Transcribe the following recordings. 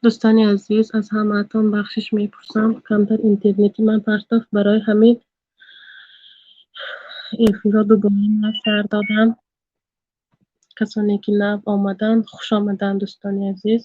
Дӯстони азиз, аз ҳамаатон бахшиш мепурсам. Камтар интернети ман партофт, барои ҳамин эфирро дубора нав сар додам. Касоне ки нав омаданд, хуш омаданд, дӯстони азиз.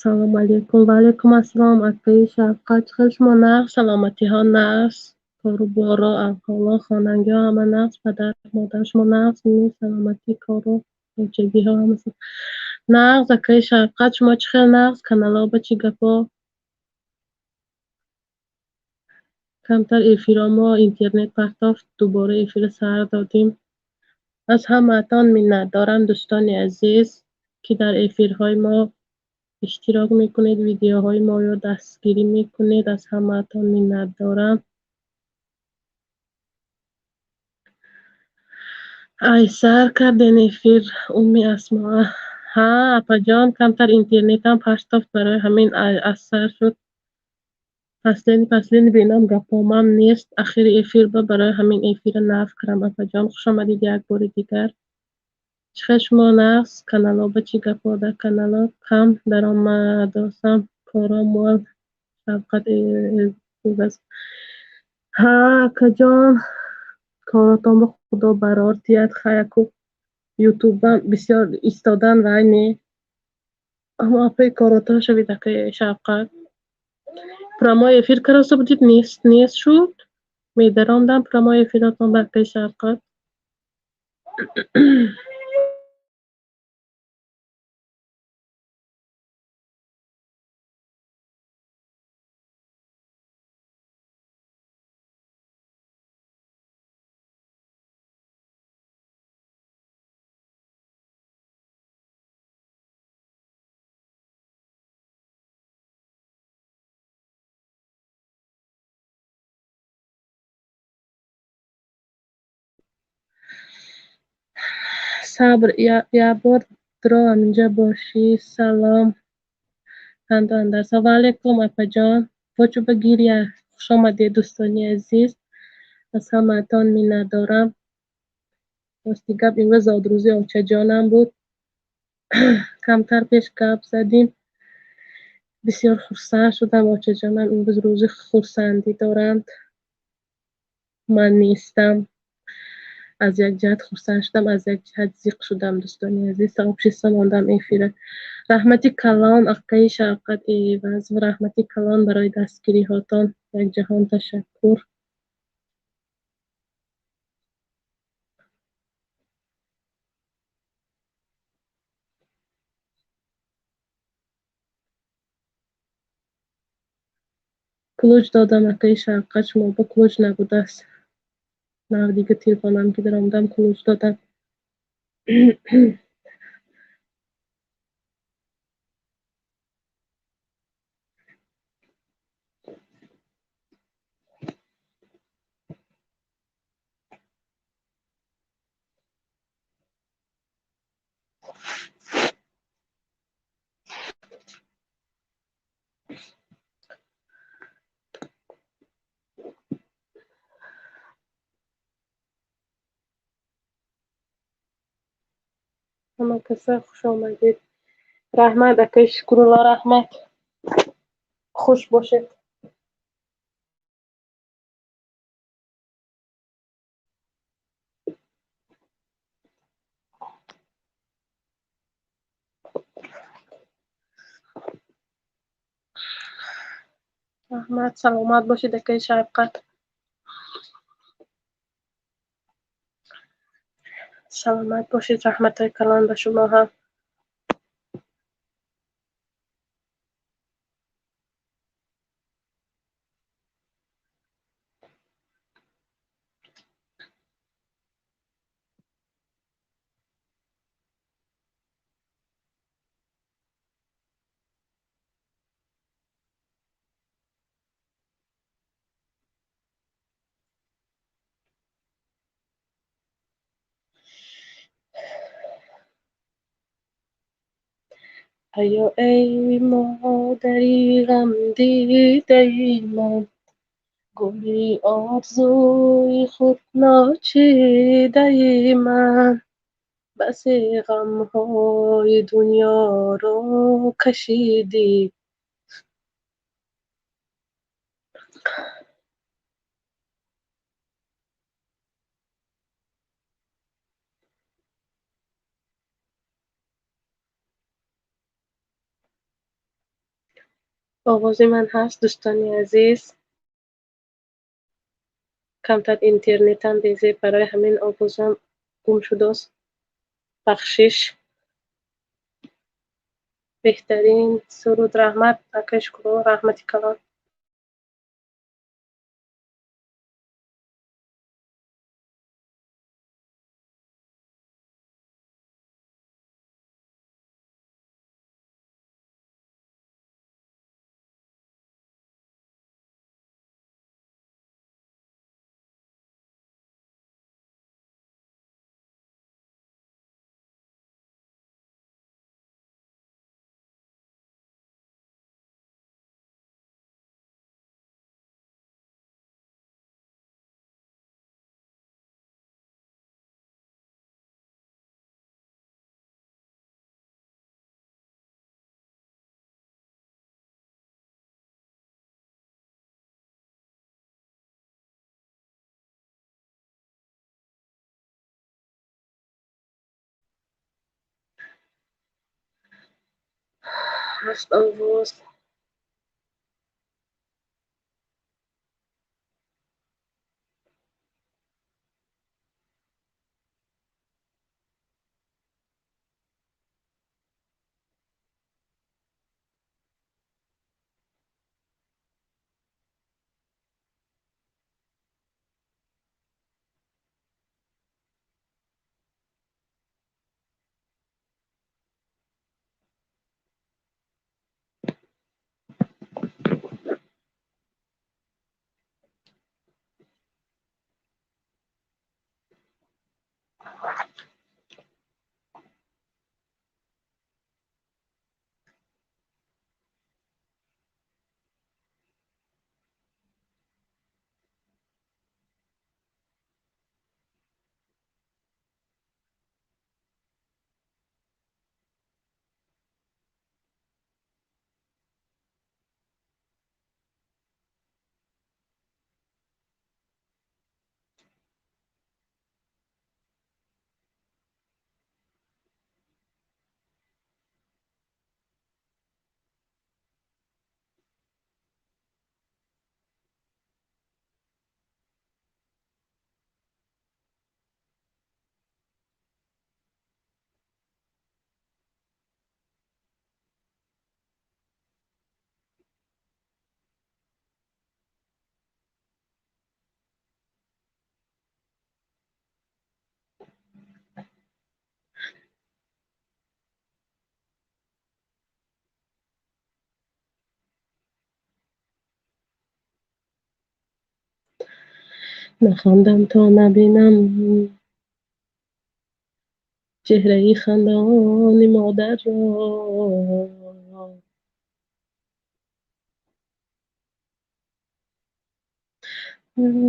Салом алейкум. Ва алейкум ассалом, акаи Шавқат. Чӣ хел шумо нағз? Саломатиҳо нағз? Кору боро, аҳволо, хонангиҳо ҳама нағз? Падар, модар шумо нағз? Саломатӣ, кору хоҷагиҳо ҳама нағз? Акаи Шавқат, шумо чӣ хел нағз? Канало ба чӣ гапо? Камтар эфиро мо интернет партофт, дубора эфира сар додем. Аз ҳамаатон миннатдорам, дӯстони азиз, ки дар эфирҳои мо иштирок мекунед, видеоҳои моро дастгирӣ мекунед. Аз ҳамаатон миннатдорам. Ай, сар карден эфир, Умми Асмоа. Ҳа, апаҷон, камтар интернетам партофт, барои ҳамин аз сар шуд. Паслени бинам гапомам нест. Ахири эфир ба барои ҳамин эфира нав кардам. Апаҷон, хуш омадед як бори дигар. Чӣ хел шумо нағз? Канало ба чӣ гапо? Дар канало кам даромадосам, коро мол Шавқат эваз. Ҳа, акаҷон, коротон ба Худо барор диҳад. Хаяку ютубам бисёр истодан вай не. Аммо апаи коротон шавед, акаи Шавқат. Прямой эфир кароса будид, нест шуд. Медаромдам прямой эфиротон ба акаи Шавқат. Сабр, я бор дро ҳаминҷа бошӣ. Салом. Панду андарса. Ва алейкум, апаҷон. Почу ба гиря. Хуш омадед, дӯстони азиз. Аз ҳамаатон миннатдорам. Рости гап, имрӯз зодрӯзи очаҷонам буд. Камтар пеш гап задим. Бисёр хурсанд шудам. Очаҷонам имрӯз рӯзи хурсандӣ доранд. Ман нестам. Аз як ҷиҳат хурсанд шудам, аз як ҷиҳат зиқ шудам, дӯстони азиз. Сообщество мондам эфира. Раҳмати калон, акаи Шавқат Эваз, раҳмати калон барои дастгириҳотон. Як ҷаҳон ташаккур. Ключ додам, акаи Шавқат, шумо ба ключ набудааст. Нав дига телефонам ки даромадам, ключ додам. Ҳама каса хуш омадед. Раҳмат, акаи Шукрулло, раҳмат. Хуш бошед. Раҳмат, саломат бошед, акаи Шавқат. Саломат бошед, раҳматҳои калон ба шумо ҳам. Аё эй модари ғамдидаи ман, гули орзуи худ ночидаи ман, басе ғамҳои дунёро кашидӣ. Овози ман ҳаст, дӯстони азиз? Камтар интернетам безеб, барои ҳамин овозам гум шудааст. Бахшиш. Беҳтарин суруд, раҳмат, акаи Шукрулло, раҳмати калон. Ҳаст овоз. Нахандам то набинам чеҳраи хандони модарро.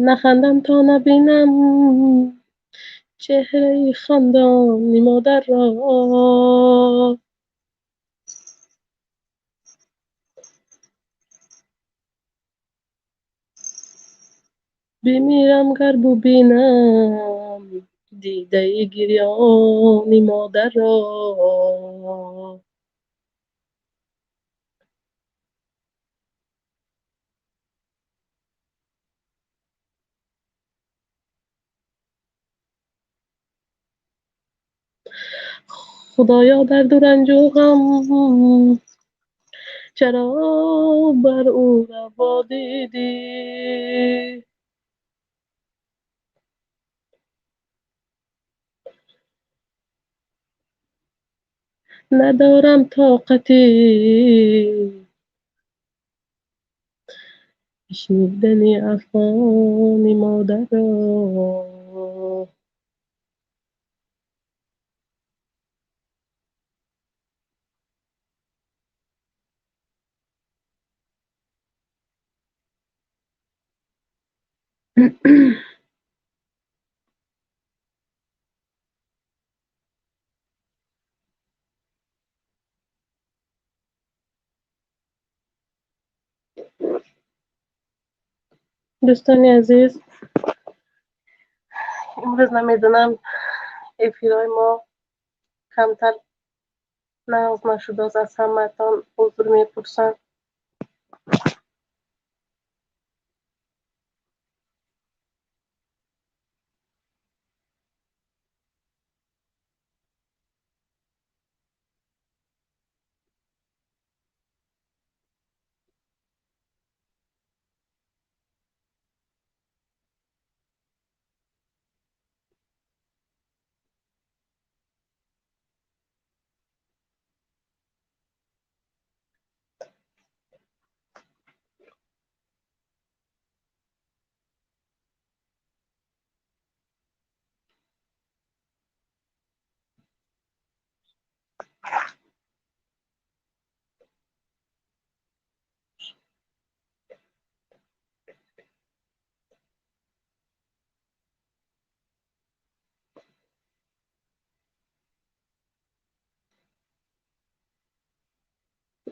Нахандам то набинам чеҳраи хандони модарро. Бимирам гар бубинам дидаи гирёни модарро. Худоё дарду ранҷу ғам чаро бар ӯ раво дидӣ? Надорам тоқати шунидани афғони модарро. Дӯстони азиз, имрӯз намедонам эфирҳои мо камтар нағз нашудааст, аз ҳамаатон узр мепурсам.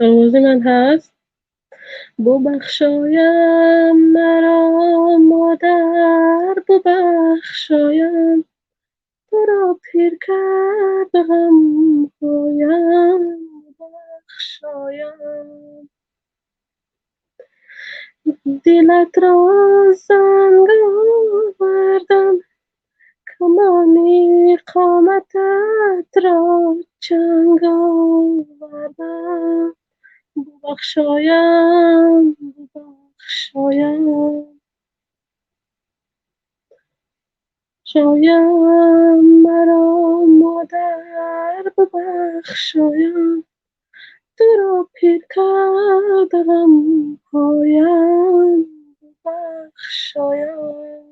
Овози ман ҳаст? Бубахшоям маро модар, бубахшоям, туро пир кард ғамҳоям, бубахшоям. Дилатро занг овардам, камони қомататро чанг овардам. Бубахшоям, бубахшоям, шоям маро модар, бубахшоям, туро пир кард ғамҳоям, бубахшоям.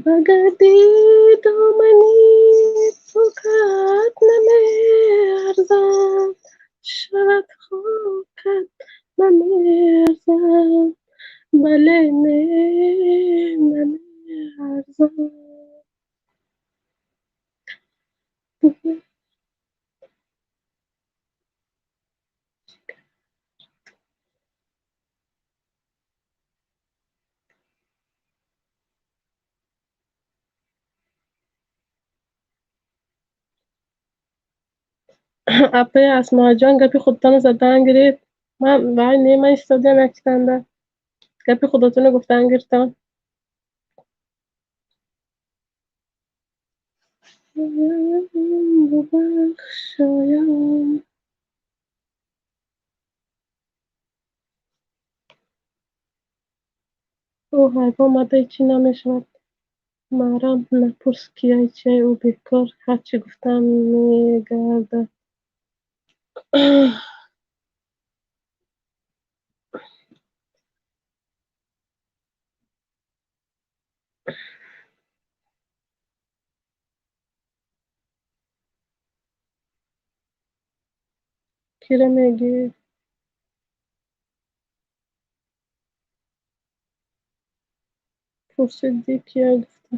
Ба гарди домани покат намеарзад, шавад хокат намеарзад, бале не намеарзад. Апаи Асмоаҷон, гапи худтонро задан гиред. Ман вай не, ман истодиам якчитанда. Гапи худотонро гуфтан гиртон. Бубахшоям. Ӯ ҳайвон омада ҳечӣ намешавад. Марам напурс кияй чияй, ӯ бекор ҳарчи гуфтаам мегардад. Кира мегӣ? Пурсидӣ кияй гуфта.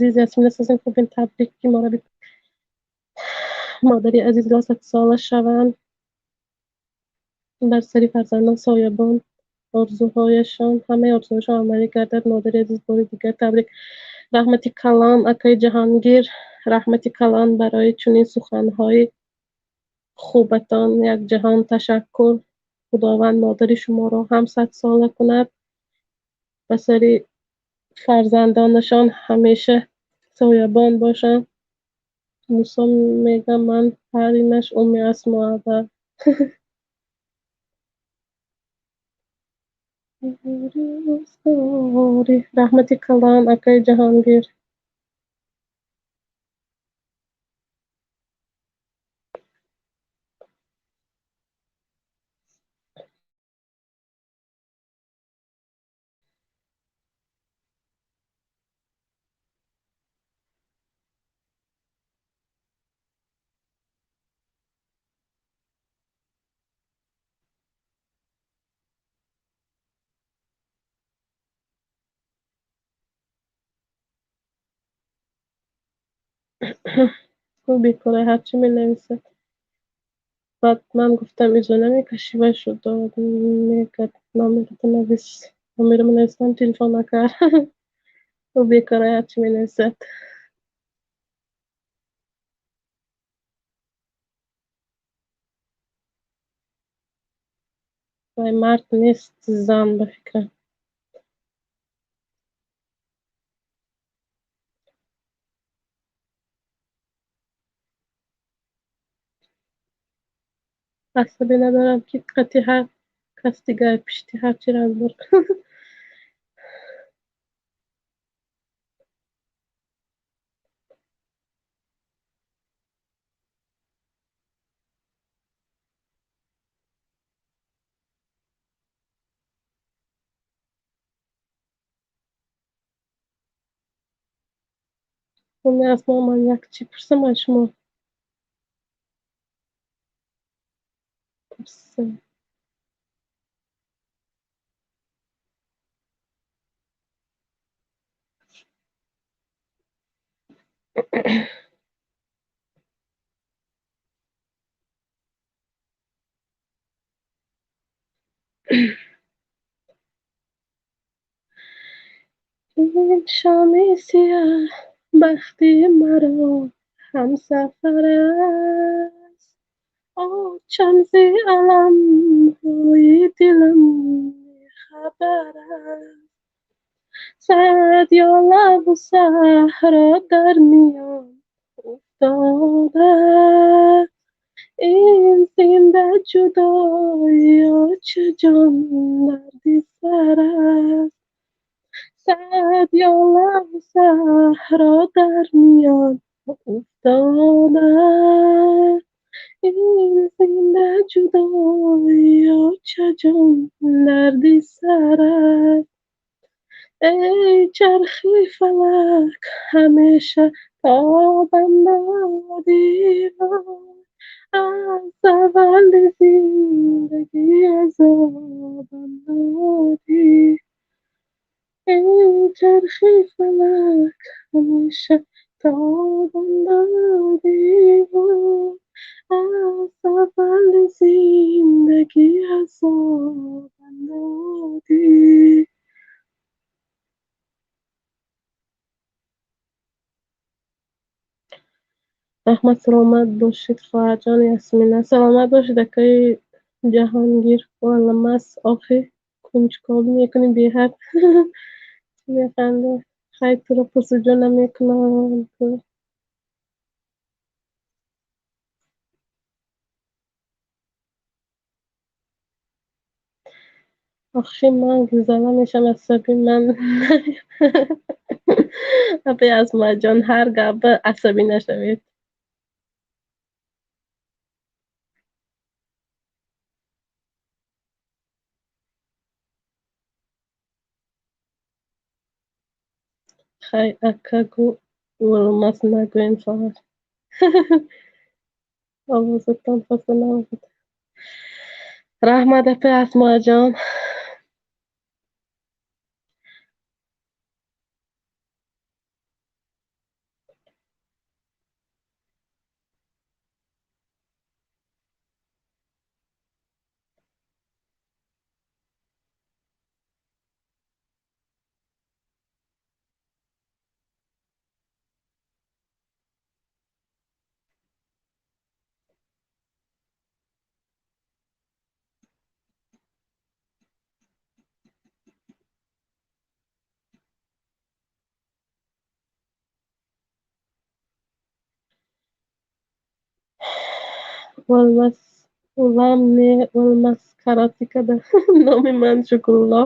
Азиз Ясмина сазин хубин табрик ки моро модари азиз 100 сола шаванд, бар сари фарзандон соябон, орзуҳояшон, ҳамаи орзуҳояшон амалӣ гардад. Модари азиз, бори дигар табрик. Раҳмати калон, акаи Ҷаҳонгир, раҳмати калон барои чунин суханҳои хубатон. Як ҷаҳон ташаккур. Худованд модари шуморо ҳам 100 сола кунад, ба сари фарзандонашон ҳамеша соябон бошанд. Мусо мегам ман ҳаринаш Умми Асмо ада. Раҳмати калон, акаи Ҷаҳонгир. Ӯ бекора ҳарчи менависад. Баъд ман гуфтам изо намекашӣ, вай шуд мегӯяд номерато навис. Номерамо навистам, телефон накард. Ӯ бекора ҳарчи менависад. Вай мард нест, зан ба фикрам. Асабе надорам ки қати ҳар кас дигар пишти ҳарчи разбор кунам. Умми Асмо, ман як чӣ пурсам аз шумо? Пурсам. Ин шоми сиёҳ бахти маро ҳамсафар аст. Очам зи аламҳои дилам бехабар аст. Сад ёлаву саҳро дар миён уфтодааст. Ин зинда ҷудои очаҷон дарди сар аст. Сад ёлам саҳро дар миён уфтода. Ин зинда ҷудоӣ, очаҷон, дарди сар аст. Эй чархи фалак, ҳамеша тобам додӣ, аз аввали зиндагӣ азобам додӣ. Эй чархи фалак, ҳамеша тобам додӣ, аз аввали зиндагӣ азобам додӣ. Раҳмат, саломат бошед, хоҳарҷон Ясмина. Саломат бошед, акаи Ҷаҳонгир. Оламас, охи кунҷковӣ мекунӣ беҳад. Чӣ механдӣ? Хай, туро пурсуҷӯ намекунам. Охи ман гузала мешам, асабӣ ман. Апаи Асмаҷон, ҳар гапа асабӣ нашавед. Хай, ака, гӯ Улмас нагӯем, хоҳар. Овозатон хаста набошад. Раҳмат, апаи Асмаҷон. O'lmas ulam ne o'lmas karatikada. Номи ман Шукрулло.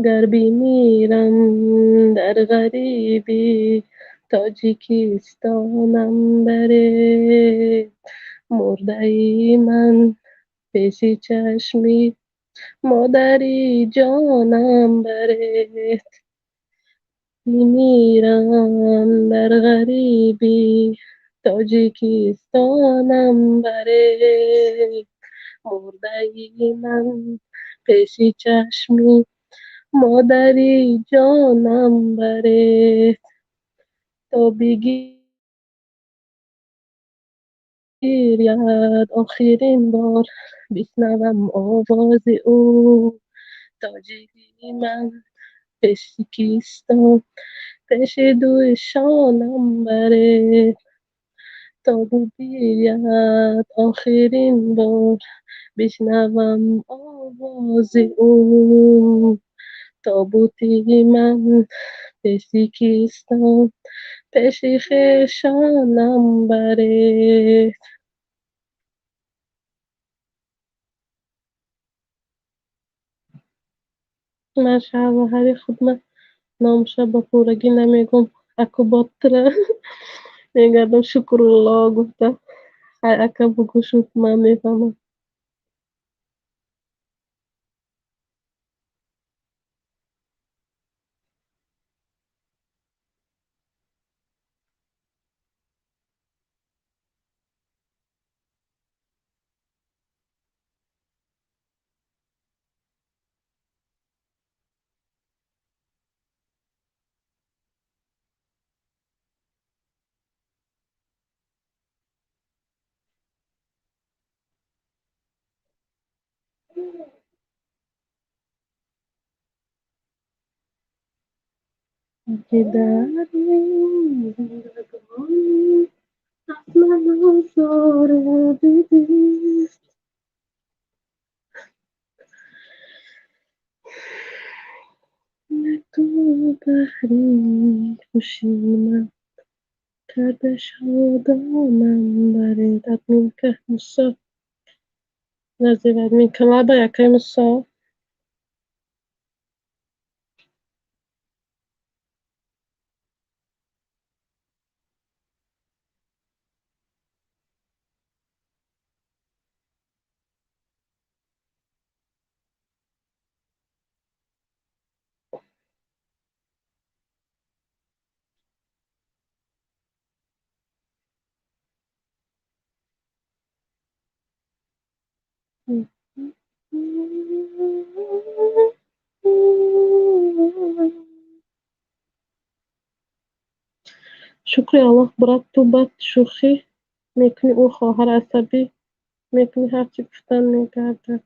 Гар бимирам дар ғарибӣ, Тоҷикистонам баред. Мурдаи ман пеши чашми модари ҷонам баред. Бимирам дар ғарибӣ, Тоҷикистонам баред. Мурдаи ман пеши чашми модари ҷонам баред. То бигиряд охирин бор, бишнавам овози ӯ. Тоҷики ман пеши кистон, пеши душонам баред. То бигиряд охирин бор, бишнавам овози ӯ. Тобути ман пеши кистон, пеши хешонам баред. Ман шавҳари худма номша ба пуррагӣ намегӯм, аку боттира мегардам Шукрулло гуфта. Хай, ака, бугӯ шуд, ман мефаҳмам. Ки дар ин зиндагонӣ аз ман озору бидист. Ту баҳри хушии ман карда шодонам баред. Админка Мусо назир админка лаба якай Мусо. Шукри Аллоҳ, брат, ту бад шӯхӣ мекунӣ, ӯ хоҳар асабӣ мекунӣ, ҳарчи гуфтан мегардад.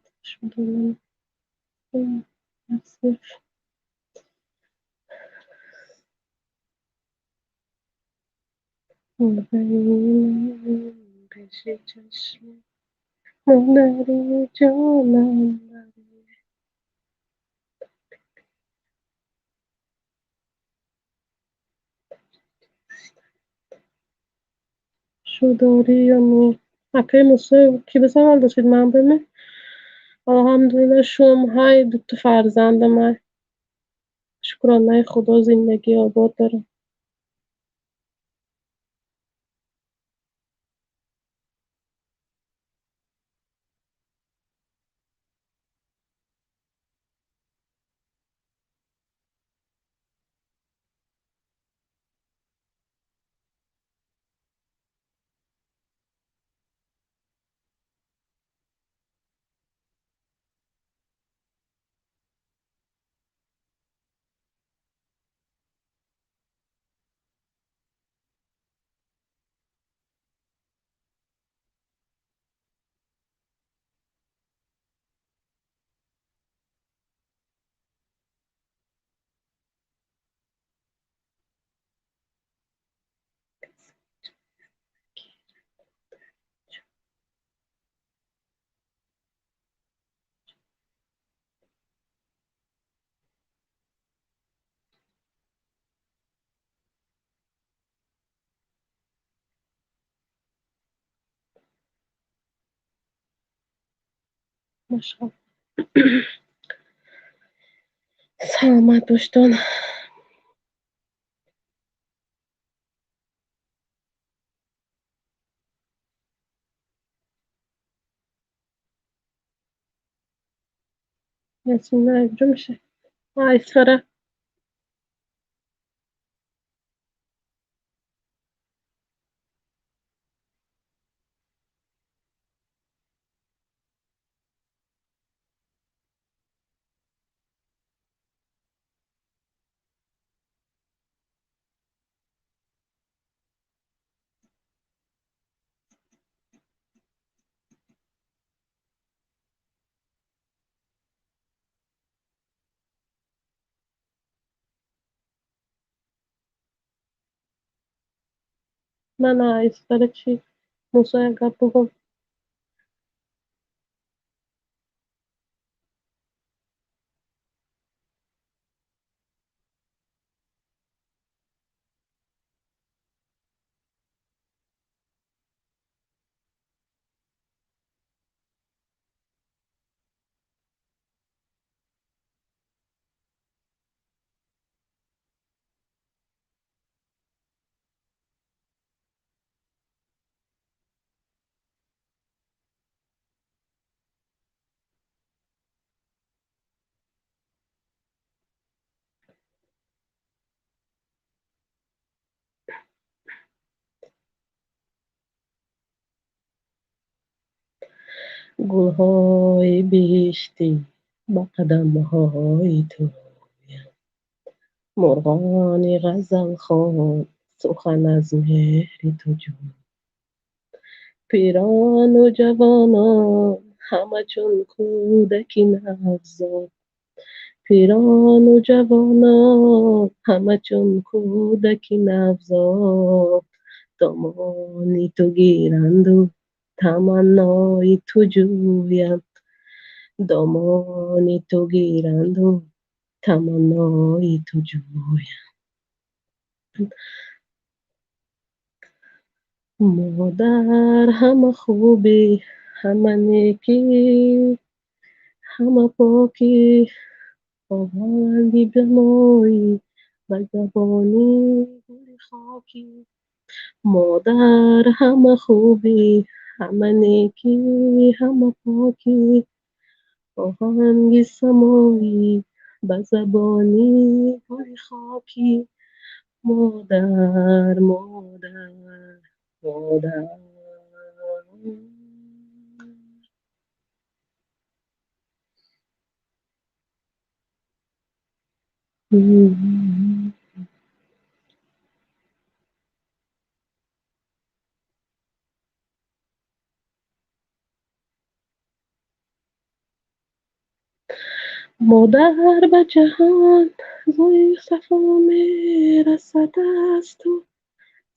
Пеши чашми модари ҷонам баре. Шудорӣ ё не? Акаи Мусо, ки ба савол дошед, ман баме? Алҳамдулилла, шум ҳай, дута фарзандам ҳай. Шукронаи Худо, зиндагӣ обод дорам. Машаллоҳ. Саломат боштон. Ясмина куҷо мешавад? Исфара. Ман Исфара чӣ? Мусо як гап бугум. Гулҳои биҳиштӣ ба қадамҳои туям, мурғони ғазалхон сухан аз меҳри ту ҷӯянд. Пирону ҷавонон ҳама чун кӯдаки навзод. Пирону ҷавонон ҳама чун кӯдаки навзод. Домони ту гиранду таманнои ту ҷӯянд. Домони ту гиранду таманнои ту ҷӯянд. Модар ҳама хубӣ, ҳама некӣ, ҳама покӣ, оҳанги ҷамоӣ ба забони гули хокӣ. Модар ҳама хубӣ, ҳама некӣ, ҳама покӣ, оҳанги самоӣ ба забони гули хокӣ. Модар, модар, модар. Модар ба ҷаҳон зӯи сафо мерасад аз ту,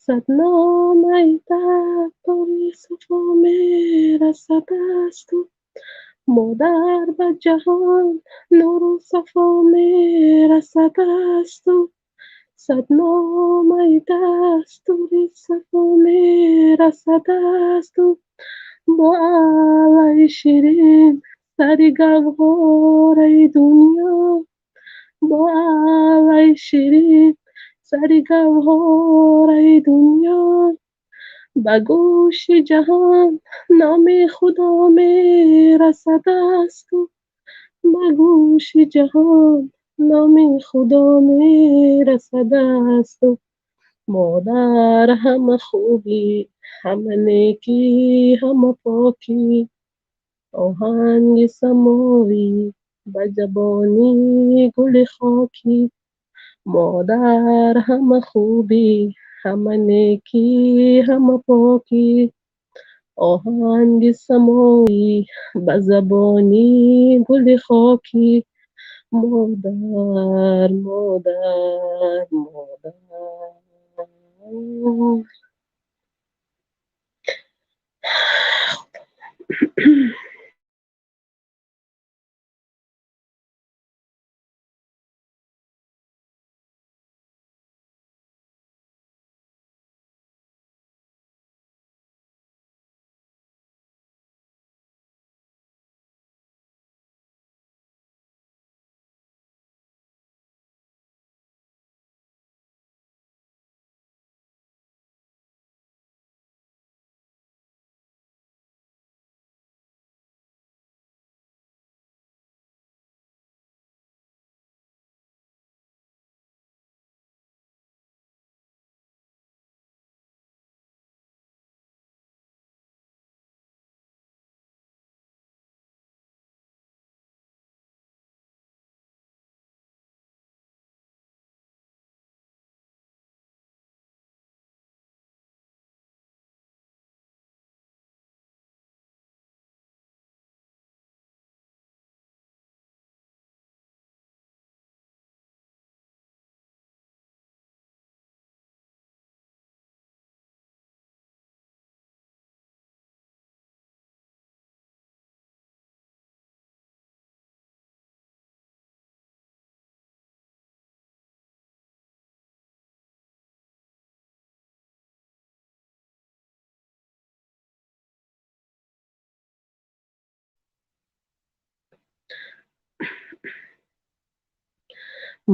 сад номаи дардори сафо мерасад аз ту. Модар ба ҷаҳон нуру сафо мерасад аз ту, сад номаи дастури сафо мерасад аз ту. Бо аллаи ширин сари гавҳораи дунё, бо аллаи ширин сари гавҳораи дунё. Ба гӯши ҷаҳон номи Худо мерасад аз ту, ба гӯши ҷаҳон номи Худо мерасад аз ту. Модар ҳама хубӣ, ҳама некӣ, ҳама покӣ, оҳанги самоӣ ба забони гули хокӣ. Модар ҳама хубӣ, ҳама некӣ, ҳама покӣ, оҳанги самоӣ ба забони гули хокӣ. Модар, модар, модар.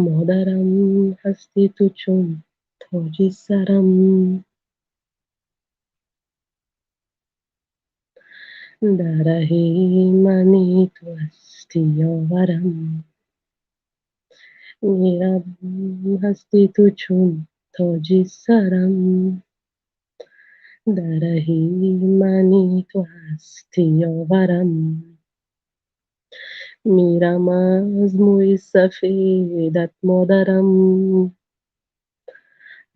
Модарам ҳастӣ ту чун тоҷи сарам, дар раҳи мани ту ҳастӣ ёварам. Мирам ҳастӣ ту чун тоҷи сарам, дар раҳи мани ту ҳастӣ ёварам. Мирам аз мӯи сафедат модарам,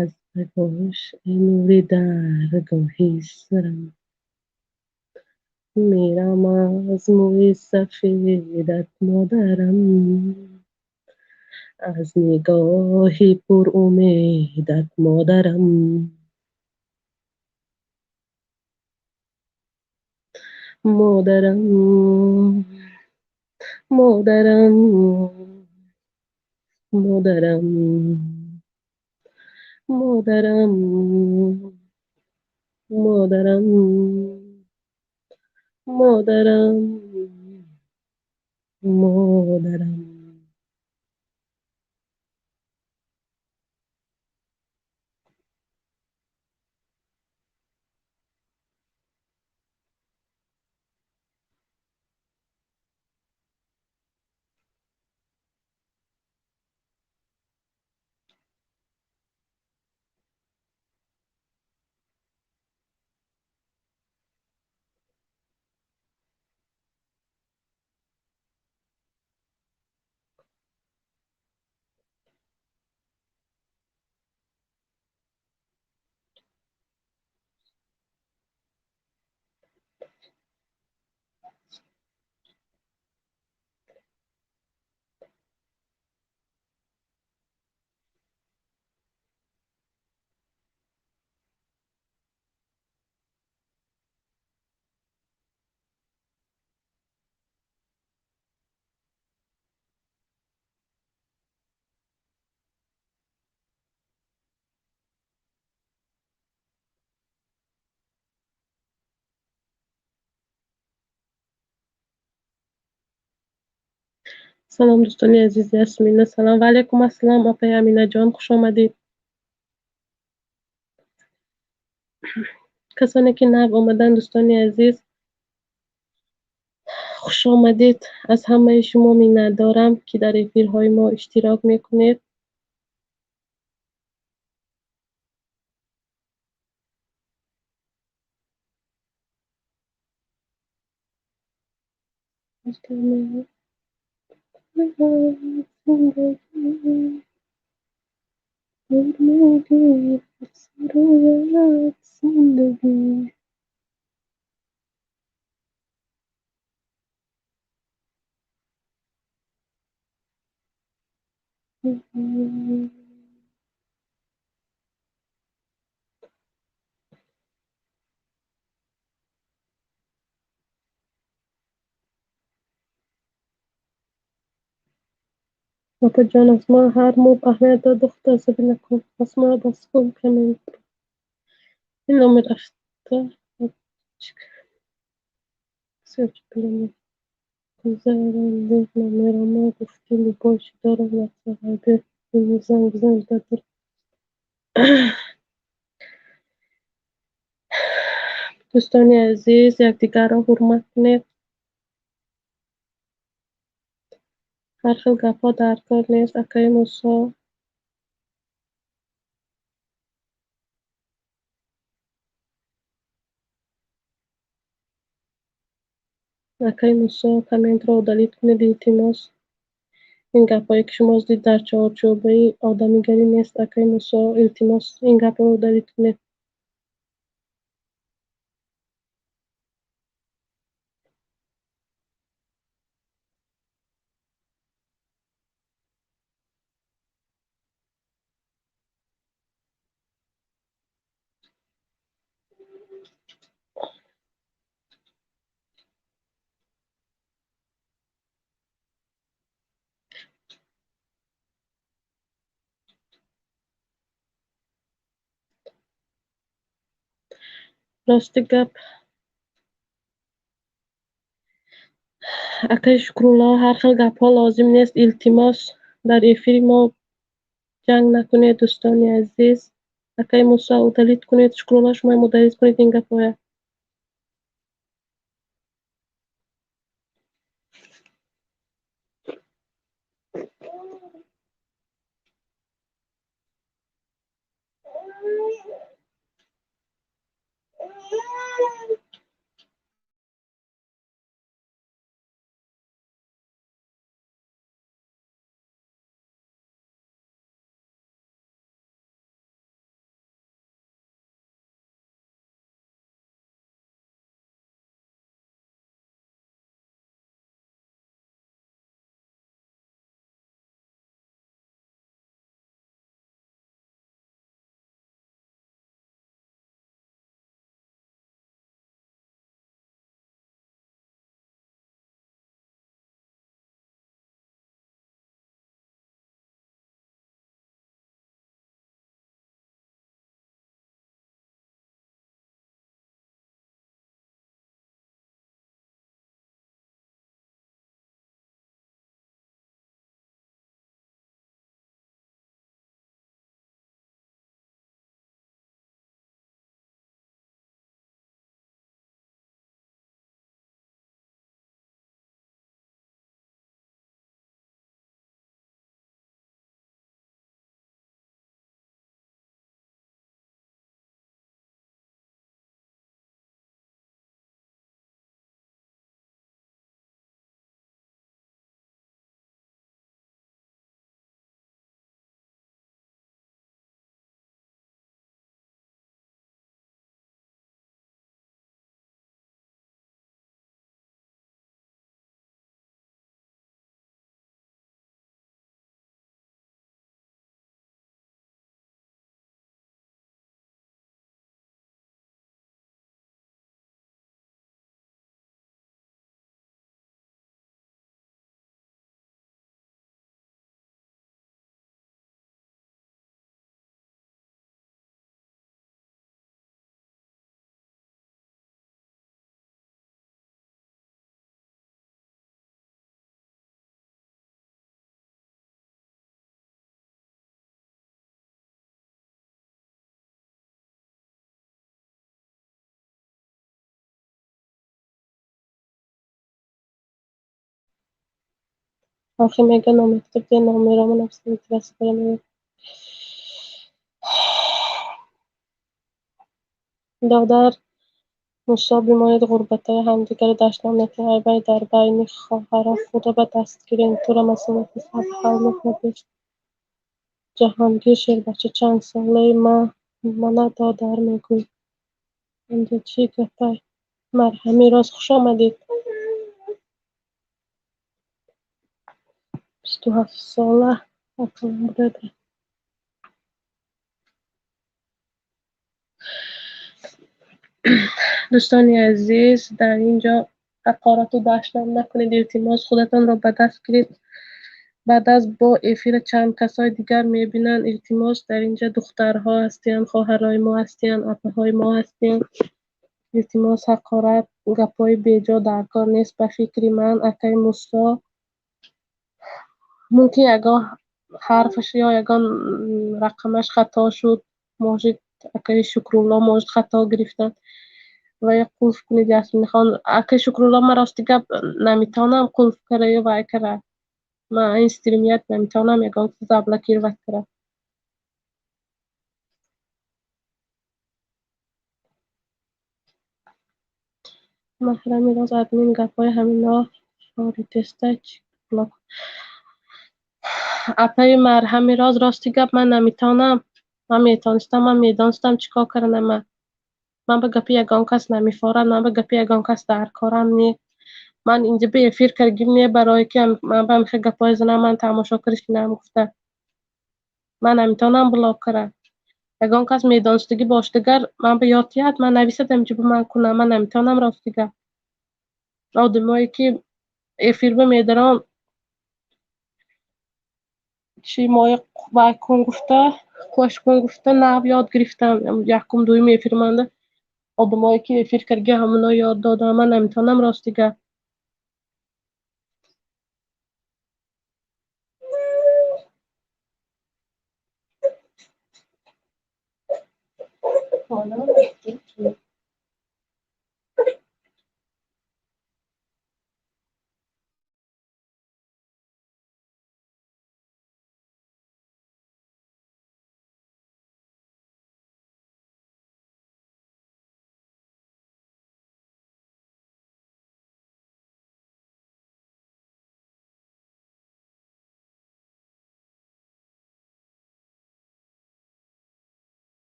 аз пагош нури даргоҳи сарам. Мерам аз мӯи сафедат, модарам, аз нигоҳи пурумедат, модарам. Модарам, модарам, модарам, модарам, модарам, модарам, модарам. Салом, дӯстони азиз. Ясмина, салом. Ва алайкум ассалом, апаи Аминаҷон, хуш омадед. Касоне ки нав омаданд, дӯстони азиз, хуш омадед. Аз ҳамаи шумо миннатдорам, ки дар эфирҳои мо иштирок мекунед. Зиндагӣ. Апаҷон, Асмо ҳар моҳ аҳамият дод, худо асабӣ накун. Асмо, бас кун коммент. Ин номер рафта. Номерама гуфти, любой чӣ дорам, занг бизан, ждать. Дӯстони азиз, якдигарро ҳурмат кунед. Ҳар хел гапҳо дар кор нест, акаи Мусо. Акаи Мусо, комментро удалить кунед, илтимос. Ин гапҳое ки шумо задед, дар чорчӯбаи одамигарӣ нест, акаи Мусо, илтимос, ин гапро удалить кунед. Рости гап, акаи Шукрулло, ҳар хел гапҳо лозим нест, илтимос, дар эфири мо ҷанг накунед, дӯстони азиз. Акаи Мусо, удалить кунед, Шукрулло, шумоам удалить кунед ин гапҳоя. Охи мега номер номерамон абсолютно. Додар Мусо бимонед, ғурбатои ҳамдигарро дашном натиҳед, айбай дар байни хоҳаро худо ба даст гирем, тура масъулияти сабр ҳал мекунад пеш. Ҷаҳонгир Шербача чанд солаи мана додар мегӯй. Инҷа чӣ гапай? Марҳами роз хуш омадед. 27 сола акалам будад. Дӯстони азиз, дар ин ҷо ҳақорату дашном накунед, илтимос, худатонро ба даст гиред. Баъд аз бо эфира чанд касои дигар мебинанд, илтимос, дар ин ҷо духтарҳо ҳастиянд, хоҳарои мо ҳастиянд, апаҳои мо ҳастиянд. Илтимос, ҳақорат, гапҳои беҷо дар кор нест. Ба фикри ман, акаи Мусо мумкин ягон ҳарфаш ё ягон рақамаш хато шуд, может акаи Шукрулло может хато гирифтанд. Ва я қулф кунед Ясминахон. Акаи Шукрулло, ман рости гап наметавонам қулф кара ё вай кара. Ман ин стримият наметавонам ягон чиз заблокировать кара. Маҳрами роз админ гапҳои ҳамино форитеста чӣ блок. Апаи Марҳами роз, рости гап ман наметавонам. Ман метавонистам, ман медонистам чӣ кор карданам. Ман ба гапи ягон кас намефорам, ман ба гапи ягон кас дар корам не. Ман инҷа ба эфир кардагим не барое ки ман ба ҳамихел гапҳои занам ман тамошо каришинам гуфта. Ман наметавонам блок кара. Ягон кас медонистагӣ бошад, агар ман ба ёд диҳад, ман нависадам инҷа ба ман кунам, ман наметавонам рости гап. Одамое ки эфирба медарон чӣ моя вай кун гуфта, қош кун гуфта нав ёд гирифтам. Якум дуюм эфир манда одамое ки эфир карга ҳамоно ёд додам, ман наметавонам рости гап.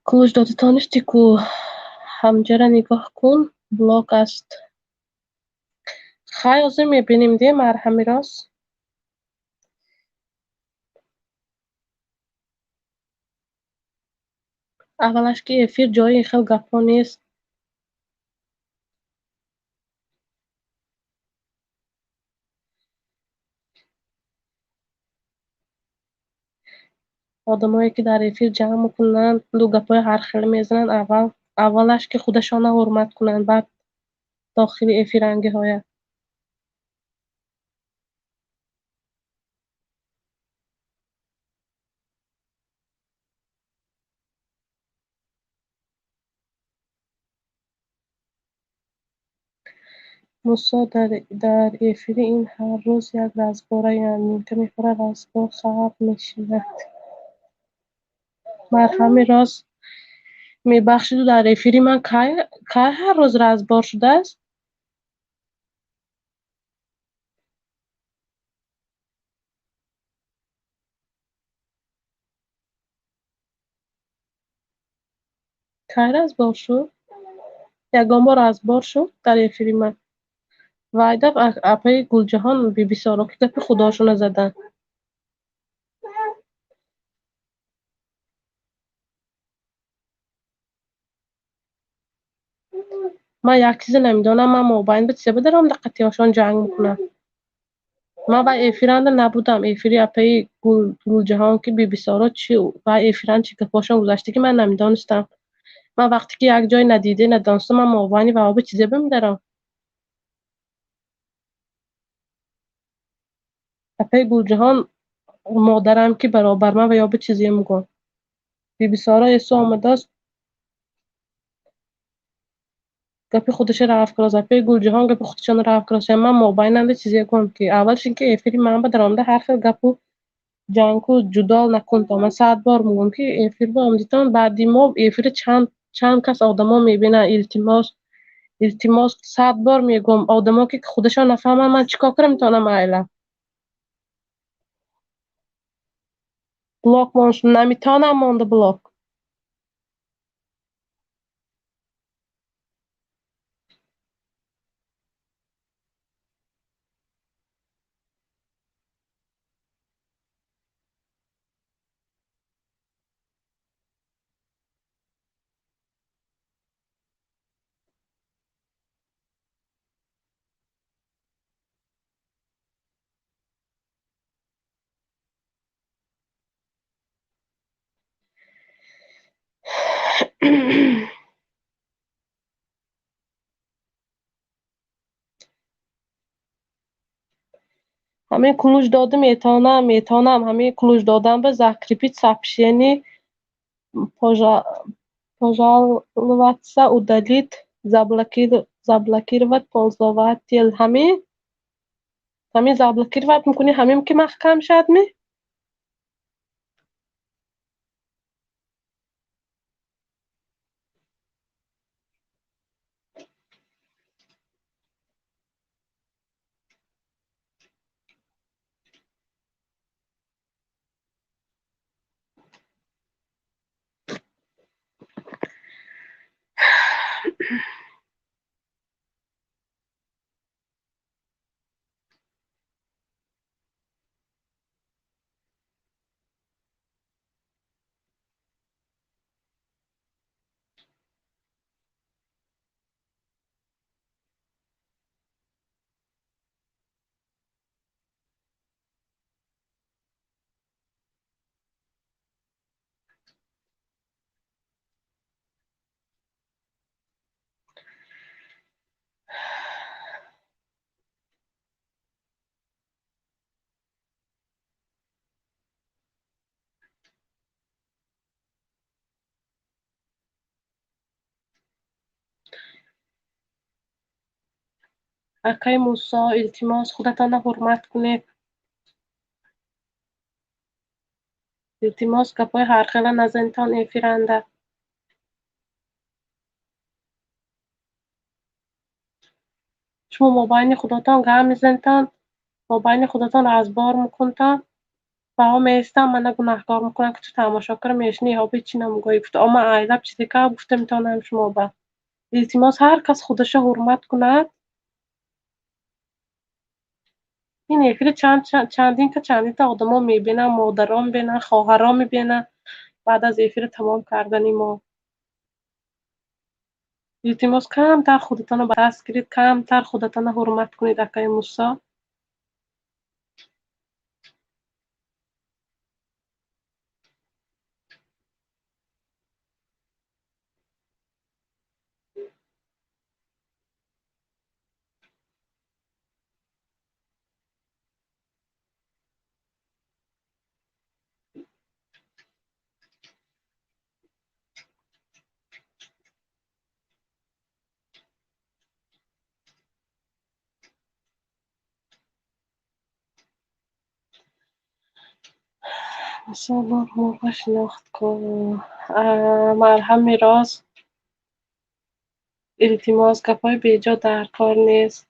Кулуш дода тонисти ку ҳамҷара нигоҳ кун, блок аст. Хай ҳозир мебинем де Марҳами роз. Аввалаш ки эфир ҷои ин хел гапҳо нест. Одамое ки дар эфир ҷамъ мекунанд, ду гапҳои ҳархела мезананд, аввалаш ки худашонро ҳурмат кунанд, баъд дохили эфирангиҳоя. Мусо дар эфири ин ҳар рӯз як разбора нимта мехӯрад, разбор хаб мешинад. Марҳами роз мебахшиду дар эфири ман кай ҳар рӯз разбор шудааст? Кай разбор шуд? Ягон бор разбор шуд дар эфири ман? Вайда апаи Гулҷаҳон Бибисоро ки гапи худошона заданд. Ман як чизе намедонам, ман мобайн ба чизе бидаромда қатъиёшон ҷанг мекунам. Ман вай эфиранда набудам. Эфири апаи Гулҷаҳон ки Бибисоро чи вай эфиранд чи гапошон гузашта ки ман намедонистам. Ман вақте ки як ҷой надида надонистам, ман мобайни ваоби чизе бимдарам. Апаи Гулҷаҳон модарам ки баробар ман ва ё би чизе мегӯям. Бибисоро эсо омадааст, гапи худашро рафт кардааст. Апаи Гулҷаҳон гапи худашонро рафт кардааст. Ман мобайнанда чизе гӯям ки аввалш ин ки эфири ман ба даромада ҳар хел гапу ҷангу ҷудол накунтон. Ман 100 бор мегӯям ки эфир ба омадитон, баъди мо эфири чанд кас одамо мебинанд. Илтимос, илтимос, 100 бор мегӯям. Одамо ки худашон нафаҳманд, ман чӣ кор кардам метавонам айла? Блок мон наметавонам монда блок. Ҳамин кулуш дода метавонам, метавонам. Ҳамин кулуш додан ба закрепить сообщение, пожаловаться, удалить, заблокировать пользователь. Ҳамин заблокировать мекунӣ, ҳамин ки маҳкам шавад ми? Акай Мусо, илтимос, худатонро ҳурмат кунед. Илтимос, гапҳои ҳархела назанитон эфиранда. Шумо мобайни худотон гап мезанитон, мобайни худотон разбор мекунтон, баҳо меистам, мана гунаҳкор мекунам ки ту тамошо кара мешинӣ, ҳо би чӣ намегӯӣ. Гуфта, о, ман айлаб чизе кав гуфта метавонам шумо ба. Илтимос, ҳар кас худашро ҳурмат кунад. Ин эфири чандинта одамо мебинанд, модарон мебинанд, хоҳарон мебинанд баъд аз эфири тамом кардани мо. Илтимос, камтар худатонро ба даст гиред, камтар худатонро ҳурмат кунед, акаи Мусо. Мусо шинохт кун. Марҳами роз, илтимос, гапҳои беҷо дар кор нест.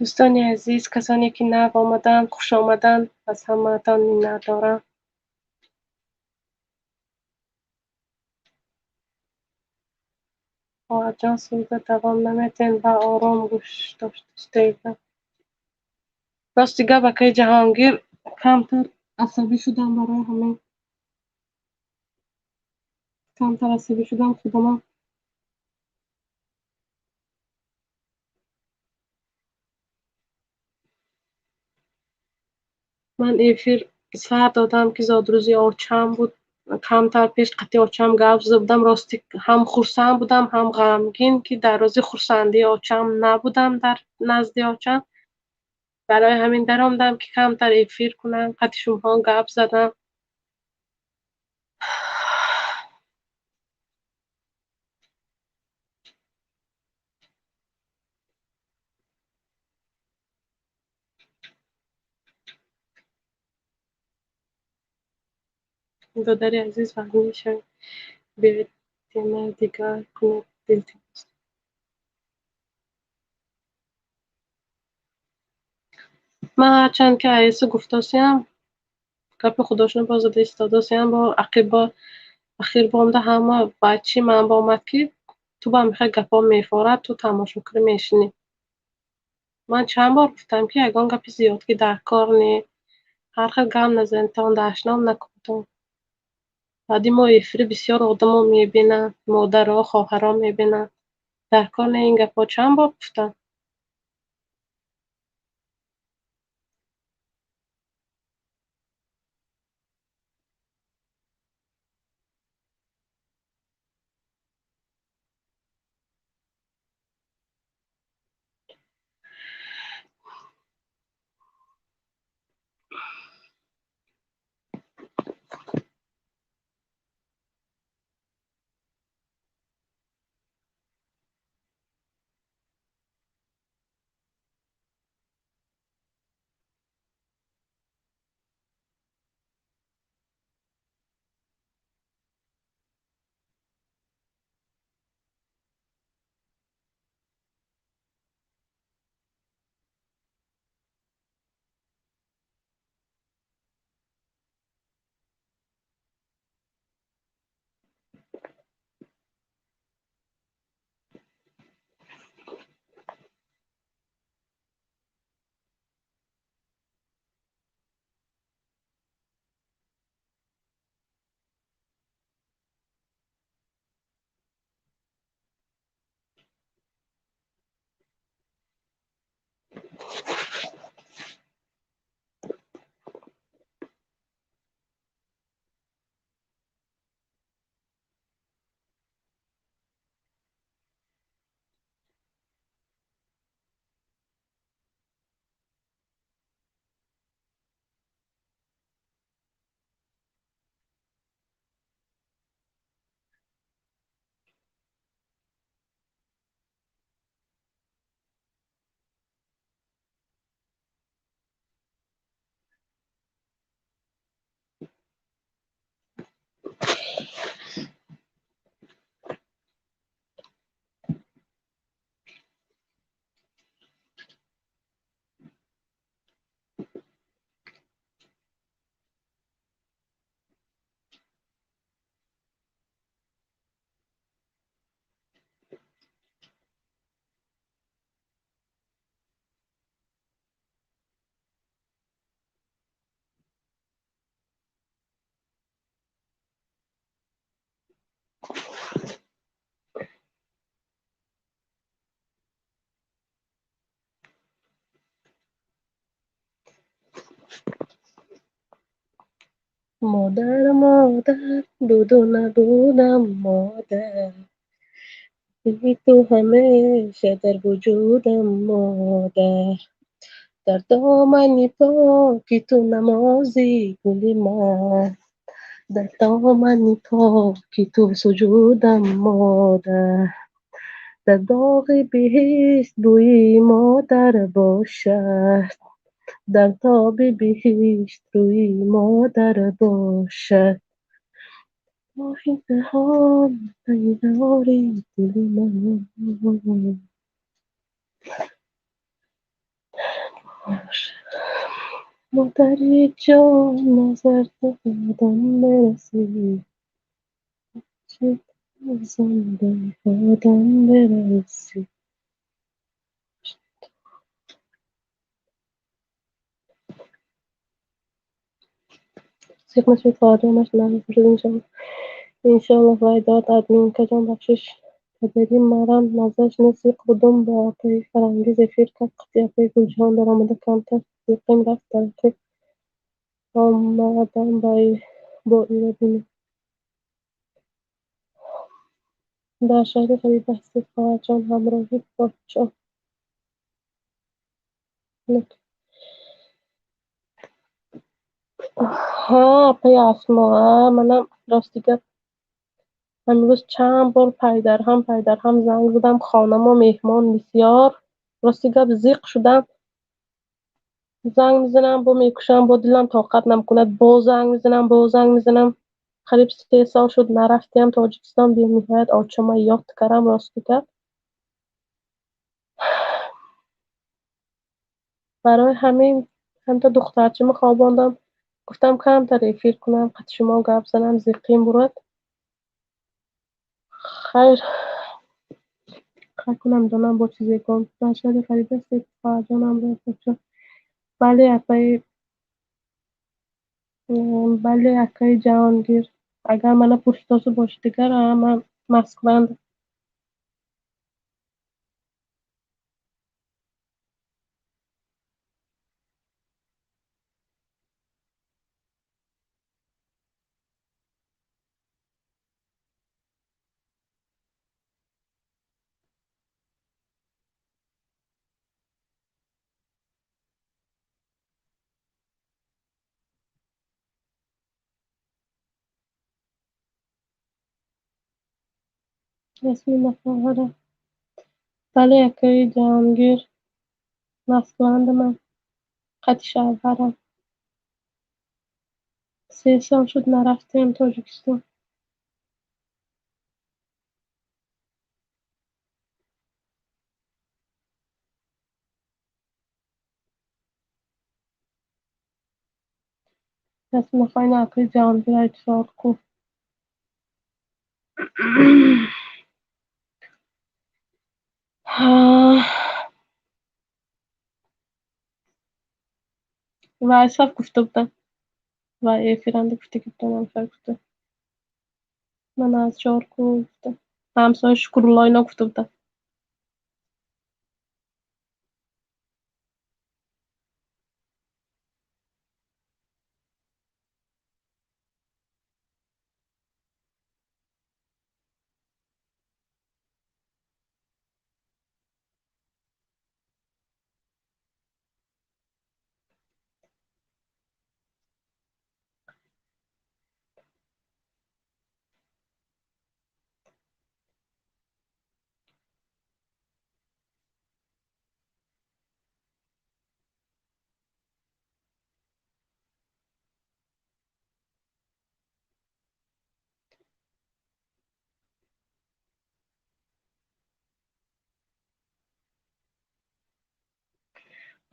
Дӯстони азиз, касоне ки нав омаданд, хуш омаданд, аз ҳамаатон миннат дорам. Хоҳарҷон, суруда давом наметиҳед ва ором гӯш дошта. Рости гап, акаи Ҷаҳонгир, камтар асабӣ шудам барои ҳамин. Камтар асабӣ шудам худамам. Ман эфир сар додам, ки зодрӯзи очам буд. Камтар пеш қати очам гап зада будам. Рости ҳам хурсанд будам, ҳам ғамгин, ки дар рӯзи хурсандии очам набудам дар назди очам. Барои ҳамин даромадам, ки камтар эфир кунам, қати шумоҳо гап задам. Додари азиз, вазнин шавед, биёед темаи дигар кунед, илтимос. Ман ҳарчанд ки аиса гуфтосиям, гапи худошона боз зада истодосиям, бо ақиб ахир бомда ҳама бачи ман бомад, ки ту ба михай гапҳо мефорад, ту тамошо кунӣ мешинӣ. Ман чанд бор гуфтам, ки ягон гапи зиёд ки дар кор не, ҳар хел гап назанетон, дашном накунтон. Баъди мо эфири бисёр одамо мебинанд, модаро, хоҳаро мебинанд. Дар кор не ин гапҳо, чанд бор гуфтам. Модар, модар, буду набудам, модар, би ту ҳамеша дар вуҷудам, модар, дар домани поки ту намози гули ман, дар домани поки ту суҷудам, модар, дар боғи биҳишт бӯи модар бошад, дар тоби биҳишт рӯи модар бошад. Моҳи ҷаҳон пайдори дили ман. Модари ҷон, назар додам мерасӣ, одам мерасӣ. Зиқ нашавед, хоҳарҷон, нашуд иншоалло. Иншоалло вай дод админкаҷон, бахшиш падари марам маззаш нест, зиқ будум, ба апаи Фарангиз эфир кард, қати апаи Гулҷаҳон даромада камтар зиқим рафт, дар охир омадам бо ира бинем. Дар шаҳри ғариба ҳастед, хоҳарҷон, ҳамроҳи подшоҳ. Ҳа, апаи Асмо, манам рости гап ҳамрӯз чанд бор пайдарҳам занг задам, хонамо меҳмон бисёр. Рости гап зиқ шудам. Занг мезанам, бо мекушам, бо дилам тоқат намекунад, боз занг мезанам, боз занг мезанам. Қариб 3 сол шуд нарафтиам Тоҷикистон, бениҳоят очама ёд кардам, рости гап. Барои ҳамин ҳамта духтарчима хобондам, гуфтам камтар эфир кунам, қати шумо гап занам, зиқим бурад. Хайр, хайр кунам, донам бо чизе кун. Дар шаҳри ғариба ҳастед, хоҳарҷон, ҳамроҳи подшоҳ. Бале, апаи, бале, акаи Ҷаҳонгир. Агар мана пурситосу бошед дигар, ман Москваам. Ясмина хоҳара. Бале, акаи Ҷаҳонгир, Москваандаман, қати шавҳарам. 3 сол шуд нарафтем Тоҷикистон. Ясмина хоҳина, акаи Ҷаҳонгир айтишор ку. Вайсаф гуфта будам. Вай эфиранда гуфта ки будам, ҳамсоя гуфта. Ман аз Чорку гуфта. Ҳамсоя Шукрулло ино гуфта будам.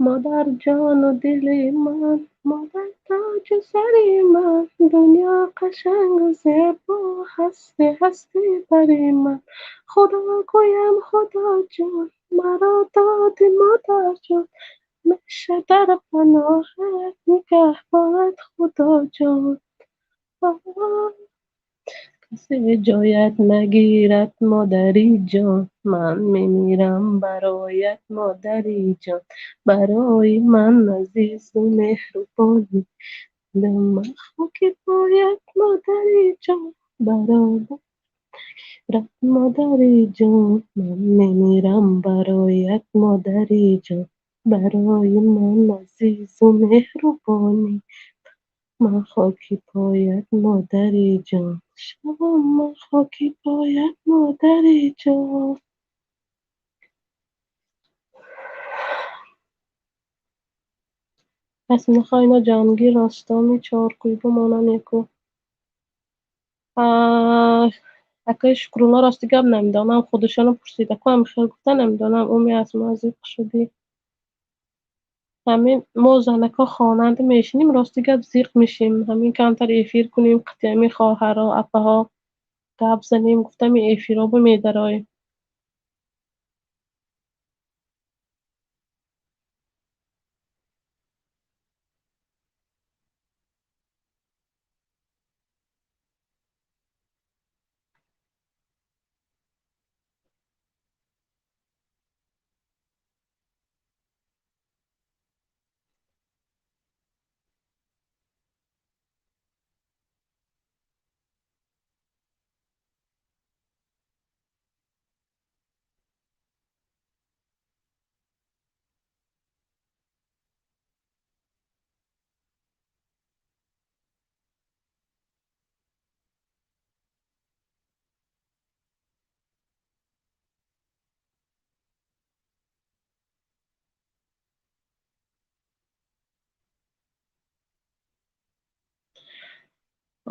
Модар ҷону дили ман, модар тоҷи сари ман, дунё қашангу зебо, ҳасти ҳасти бари ман. Худо гӯям Худоҷон, маро доди модарҷон, ҳамеша дар паноҳат нигаҳбонат Худоҷон. Касе ҷоят нагирад модари ҷон, ман мемирам бароят модари ҷон, барои ман азизу меҳрубонӣ, ман хоки поят модари ҷон, бароят модари ҷон, ман мемирам бароят модари ҷон, барои ман азизу меҳрубонӣ, ман хоки поят модари ҷон, шавам ман хоки поят модари ҷон. Пас мехоҳ Ҷаҳонгир Ростоми Чоркӯйбо монам яку. Акаи Шукрулло рости гап намедонам, худашонро пурсид. Аку ҳам хел гуфта намедонам, уми аз ма зиқ шудӣ. Ҳамин мо занакҳо хонанда мешинем, рости гап зиқ мешем. Ҳамин камтар эфир кунем, қити ҳамин хоҳаро, апаҳо гап занем, гуфтам ин эфиробо медароем.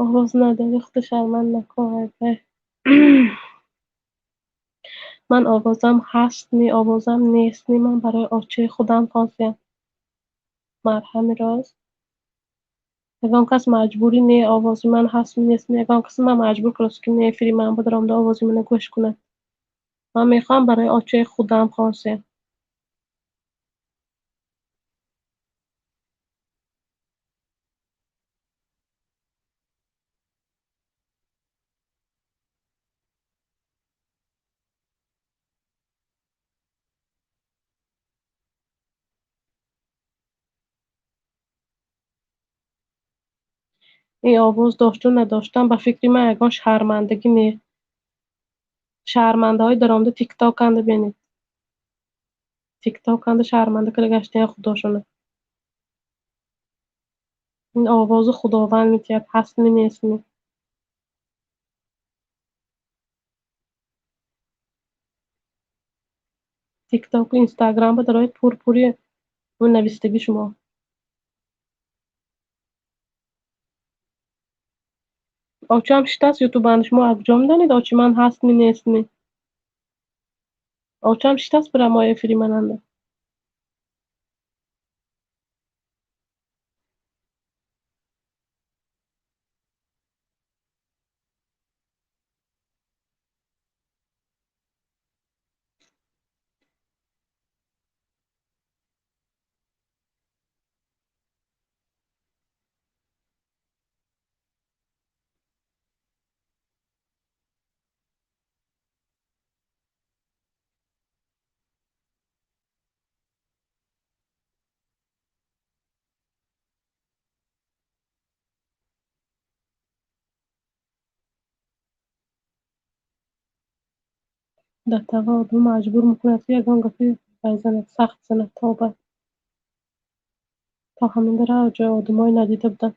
Овоз надорӣ, худо шарманд накун, айбай. Ман овозам ҳаст ни, овозам нест ни, ман барои очаи худам хостиям. Марҳами рост. Ягон кас маҷбурӣ не, овози ман ҳаст нест ни, ягон кас ман маҷбур кардааст, ки не эфири ман бадаромда овози мана гӯш кунад. Ман мехоҳам барои очаи худам хостиям. Ин овоз дошту надоштан ба фикри ман ягон шармандагӣ не. Шармандаҳои даромада тиктоканда бинед. Тиктоканда шарманда кара гаштиян худошона. Ин овозу Худованд метиҳад, ҳастми нестми. Тиктоку Инстаграм ба дарои пурпури навистагӣ шумо. Очам шитаст ютубанд, шумо аз куҷо медонед очи ман ҳастми нестми? Очам шитаст прямой эфири мананда. Дар тава одам маҷбур мекунад, ки ягон гапи вай занад, сахт занад, тоба. То ҳамин дараҷа одамои надида будам.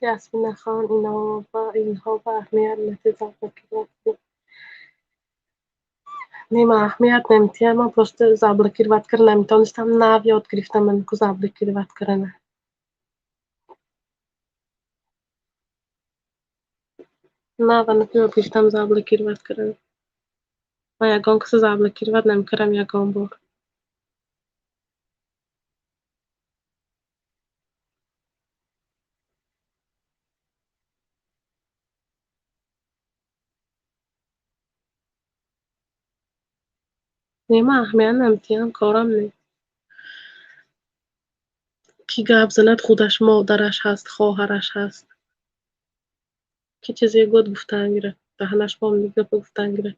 Ясминахон, инҳо ба аҳамият надиҳед, заблокировать кунед. Не, ман аҳамият намедиҳам, ман просто заблокировать карда наметавонистам, нав ёд гирифтам ман ку заблокировать кардана. Нав анаку ёд гирифтам заблокировать кардана. Ман ягон касо заблокировать намекардам ягон бор. Не, ман аҳамият намедиҳам, корам не. Кӣ гап занад, худаш модараш ҳаст, хоҳараш ҳаст. Кӣ чизе гӯяд, гуфтан гирад, даҳанаш бомби гапа гуфтан гирад.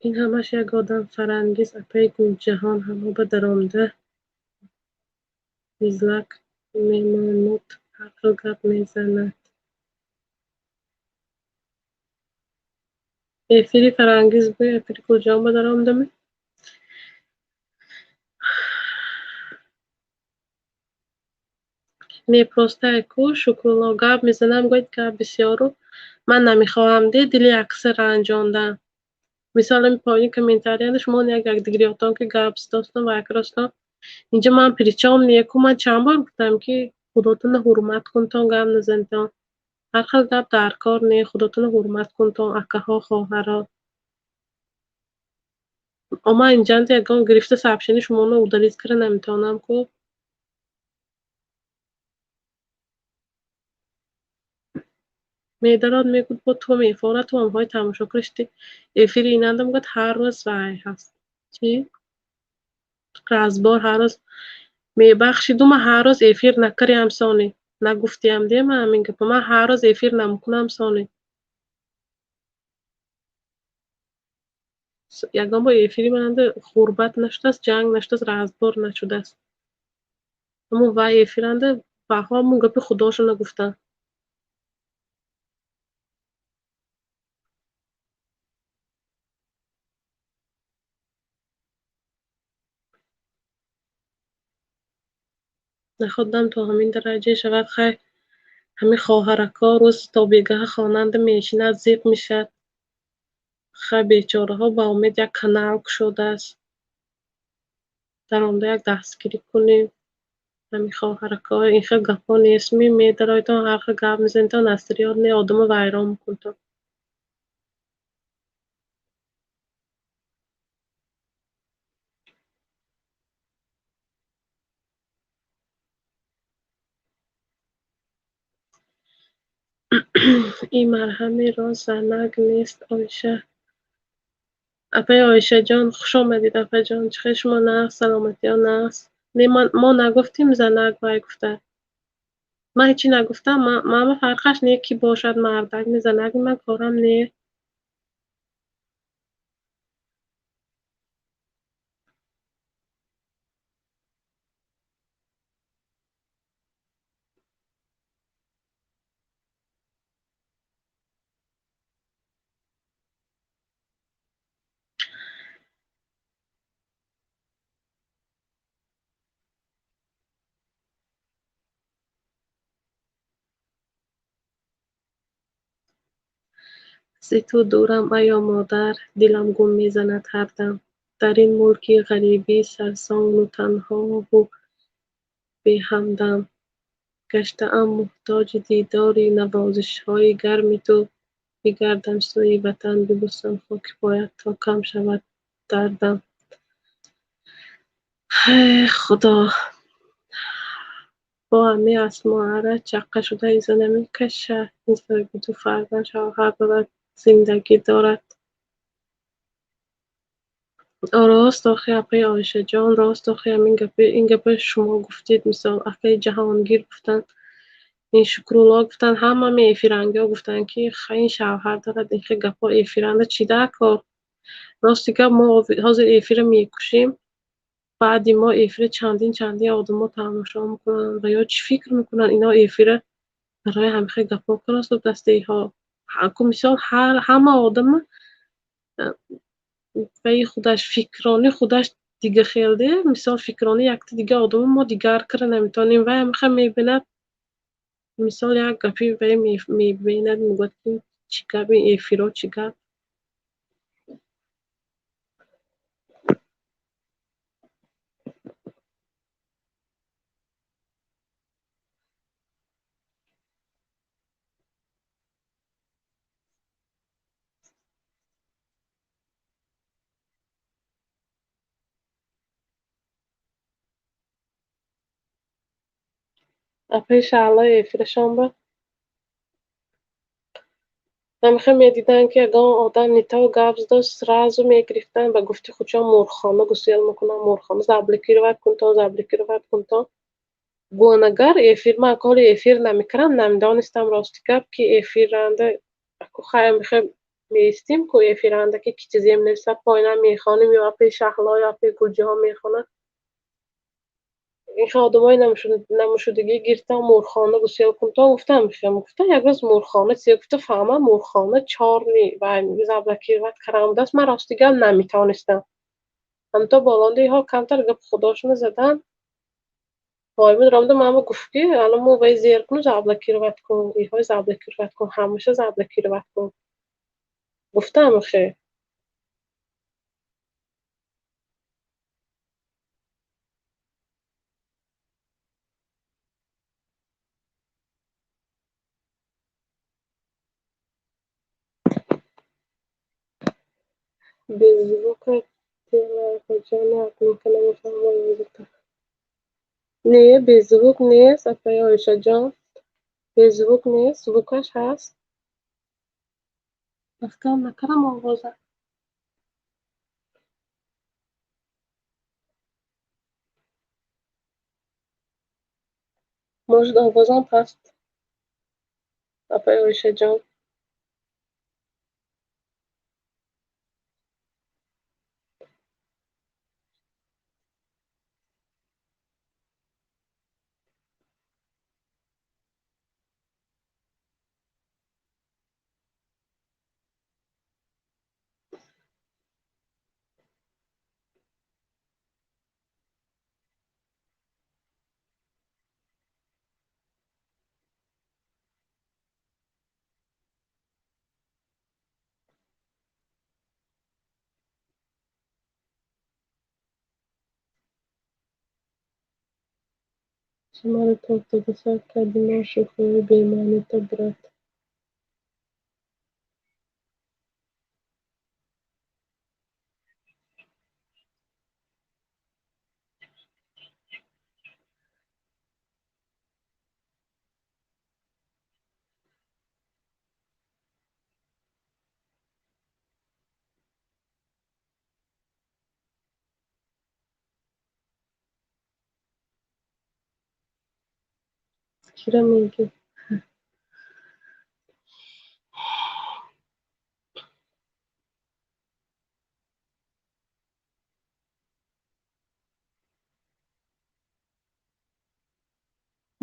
Ин ҳамаш як одам Фарангиз апаи Гулҷаҳон ҳамо ба даромада дизлайк мемонуд, ҳар хел гап мезанад. Эфири Фарангиз бу, эфири Гулҷаҳон ба даромадами? Не, просто ку Шукрулло гап мезанам, гӯяд гап бисёру ман намехоҳам де дили якса ранҷондан. Мисол ин поини комментарияда шумо як якдигириётон ки гап задостон ва якростон. Инҷа ман причом неку, ман чанд бор гуфтам ки худотонро ҳурмат кунтон, гап назанитон. Ҳар хел гап дар кор не, худотонро ҳурмат кунтон, акаҳо, хоҳаро. Ман инҷанда ягон гирифта сообщение шуморо удалить карда наметавонам ку. Медарод мегӯяд бо ту мефорад, ту ҳамҳои тамошо куништи эфири инанда мегӯяд ҳар рӯз вай ҳаст. Чӣ? Разбор ҳар рӯз мебахшиду ман ҳар рӯз эфир накардиам сони. Нагуфтиам де ман ҳамин гапа. Ман ҳар рӯз эфир намекунам сони. Ягон бор эфири мананда ғурбат нашудааст, ҷанг нашудааст, разбор нашудааст. Ҳамун вай эфиранда баҳо ҳамун гапи худошона гуфтанд. Находам то ҳамин дараҷа шавад. Хай, ҳамин хоҳарако рӯз то бегаҳа хонанда мешинад, зиқ мешавад. Хай, бечораҳо ба умед як канал кушодааст. Даромада як дастгирӣ кунем. Ҳамин хоҳарако ин хел гапҳо нест. Медароитон, ҳар хел гап мезанитон, насриёт не, одамо вайрон мекунтон. Ин марҳами рост занак нест, Оиша. Апаи Оишаҷон, хуш омадед, апаҷон. Чӣ хел шумо нағз, саломатиё нағз? Не, мо нагуфтем занак вай гуфта. Ман ҳечи нагуфтам, ман фарқаш не ки бошад мардак ми занак ми, ман корам не. Зи ту дурам, аё модар, дилам гум мезанад ҳардам. Дар ин мулки ғарибӣ сарсону танҳову беҳамдам. Гаштаам муҳтоҷи дидори навозишҳои гарми ту. Бигардам сӯи ватан, бибӯсам хоки поят, то кам шавад дардам. Худо! Бо ҳамин Асмоара чаққа шуда изо намекаша. Ин соҳиби ду фарзанд шавҳар дорад, зиндагӣ дорад. Рост охи апаи Оишаҷон, рост охи ҳамин гапи, ин гапи шумо гуфтед, мисол акаи Ҷаҳонгир гуфтанд, ин Шукрулло гуфтанд, ҳама ҳамин эфирангиҳо гуфтанд, ки ин шавҳар дорад, ин хел гапҳо эфиранда чӣ дар кор? Рости гап, мо ҳозир эфира мекушем, баъди мо эфира чандин чандин одамо тамошо мекунанд ва ё чӣ фикр мекунанд, ино эфира барои ҳамин хел гапҳо кунанд дастаиҳо. Мисол ҳама одама ваи худаш фикрони худаш дига хелде, мисол фикрони якта дига одамо мо дигар кара наметавонем. Вай ҳамин хел мебинад, мисол як гапи вай мебинад, мегӯяд ки чӣ гап, ин эфиро чӣ гап. Апаи Шаҳло эфирашон ба ҳамихел медиданд, ки ягон одам не то гап задо, сразу мегирифтанд, ба гуфти худшон мурғхона гусел мекунанд, мурғхона заблокировать кунтон, заблокировать кунтон. Гуанагар эфир, ман коли эфир намекунам, намедонистам рости гап, ки эфиранда хай ҳамихел меистим ку эфиранда, ки ки чизе менависад, поинам мехонем, ё апаи Шаҳло, ё апаи Гулҷаҳон мехонад. Ин хел одамои намушудагӣ гирифтам, мурғхона гусел кунтон, гуфтам, гуфтам, як рӯз мурғхона чизе гуфта, фаҳмам, мурғхона чорни вай заблокировать кардам будааст, ман рости гап наметавонистам. Ҳамто болондиҳо камтар гап худошона задан, воимин ромда ман гуфт, ки ало мо вай зер кун, заблокировать кун, иҳои заблокировать кун, ҳамаша заблокировать кун. Гуфтам хе. Без звука тела апаҷон, админка намефаҳмам языка. Не, без звук нест, апаи Оишаҷон. Без звук нест, звукаш ҳаст. Маҳкам накардам овоза. Может, овозам паст, апаи Оишаҷон. Шуморо тоб дода сар кардем, мо шӯхиҳои бемаънита, брат. Чиро мегӣ?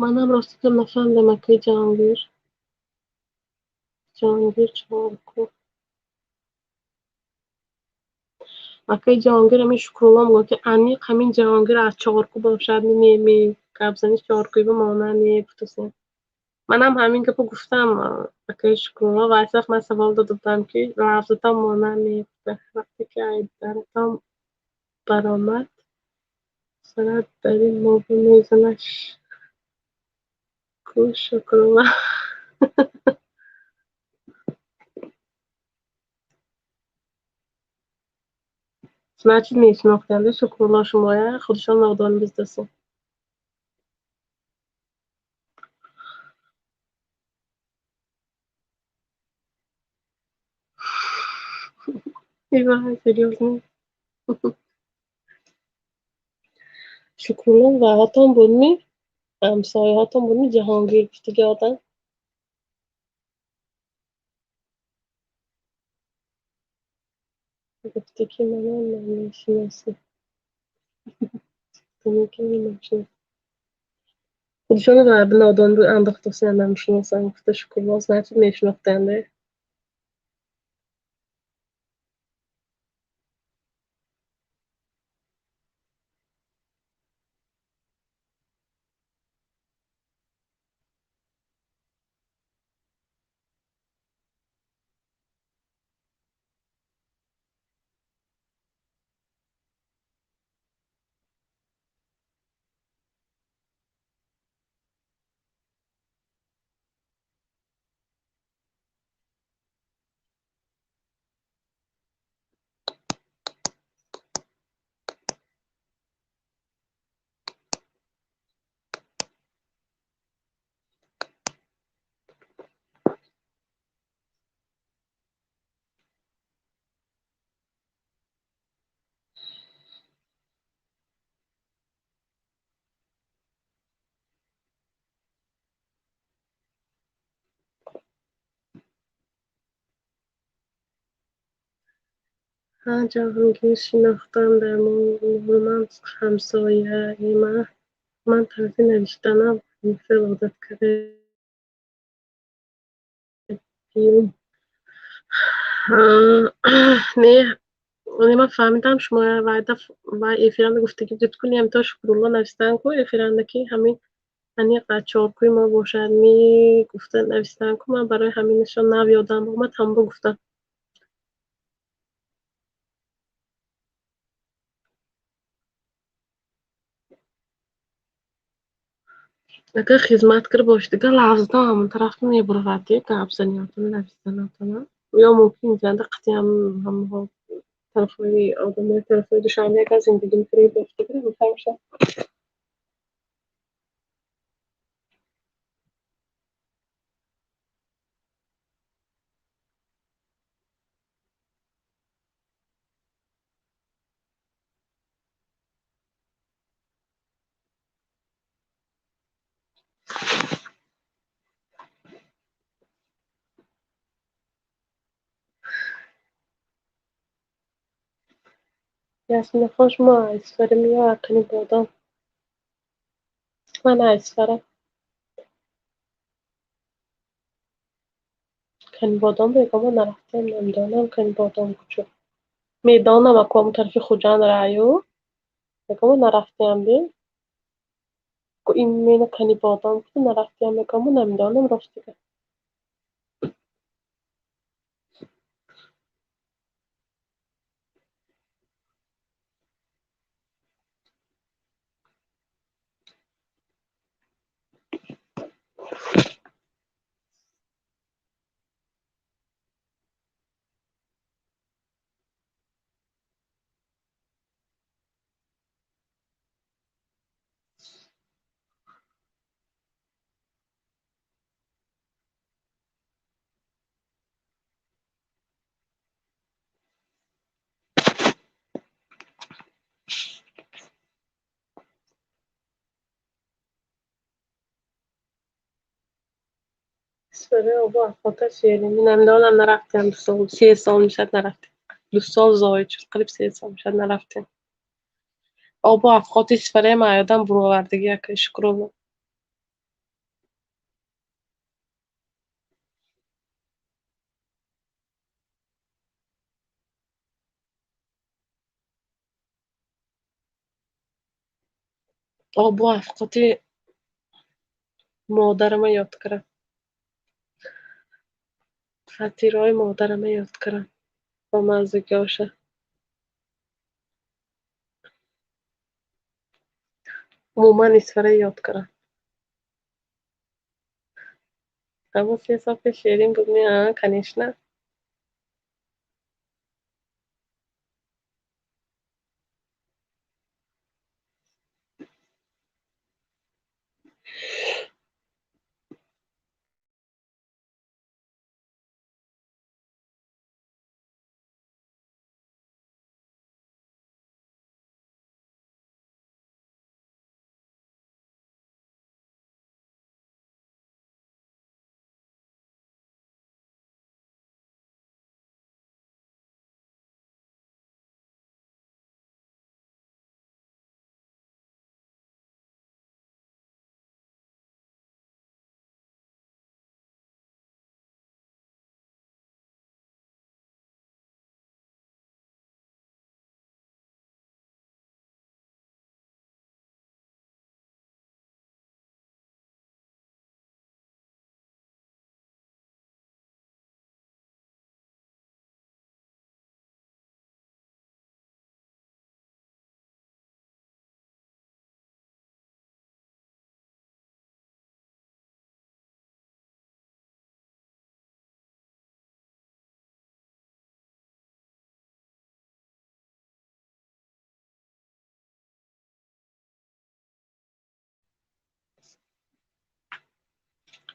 Манам рости гап нафаҳмидам, акаи Ҷаҳонгир. Ҷаҳонгир Чорку. Акаи Ҷаҳонгир ҳамин Шукрулло мегӯяд, ки аниқ ҳамин Ҷаҳонгир аз Чорку бошад, не, гапзани Чоркуиба монанд не, гуфтасем. Манам ҳамин гапо гуфтам, акаи Шукрулло, ва аз вақт ман савол дода будам, ки лафзатон монанд не, гуфта. Вақте ки айдаратон баромад, сарат дар ин мобил мезанаш. Ку Шукрулло. Значит, мешинохтанд Шукрулло шумоя, худшон нодон биздасен. Ива, серьёзно. Шукрулло ваҳотон будми? Ҳамсояҳотон будми Ҷаҳонгир гуфтаги одам? Гуфта ки мана намешиносӣ. Гуфта ки намешиносӣ. Худшоно нодон андохтасен, намешиносам, гуфта Шукрулло, значит, мешинохтанд. Ҳа, Ҷаҳонгир шинохтам, дар Мурманск ҳамсояима. Ман тарзи навиштанам хел одат кардагиюм. Не, ман фаҳмидам шумо вай эфиранда гуфтагӣ будед, ку не, то Шукрулло навистан ку эфиранда, ки ҳамин аниқ аз Чоркуи мо бошад, ми гуфта навистан ку, ман барои ҳаминашон нав ёдам омад, ҳамбо гуфтам. Агар хизмат карда бошед, дигар лафзатон ҳамон тараф мебурвад, гапзаниётон, навистанотон. Ё мумкин ҷанда қатъиан ҳамаҳо тарафҳои одамои тарафҳои Душанбе агар зиндагӣ мекунед бошед, мефаҳмишад. Ясминахон, шумо Айсфара меё Акани Бодом? Ман Айсфара. Канибодом ягон нарафтем, намедонам Канибодом куҷо. Медонам, аку ҳамон тарафи Хуҷанд раю. Ягон нарафтем де. Ку именно Канибодом куҷо нарафтем, ягон намедонам ростига. Исфара обу афқота шерин. Намедонам, нарафтем, 2 сол, 3 сол мешад нарафтем. 2 сол зоид шуд, қариб 3 сол мешад нарафтем. Обу афқоти Исфараи ман ёдам буровардагӣ, акаи Шукрулло. Обу афқоти модарама ёд кардам. Хатираҳои модарама ёд кардам. Ба маззагиҳоша. Умуман Исфара ёд кардам. Ҳаво 3 сол пеш шерин буд, ми? А, конечно.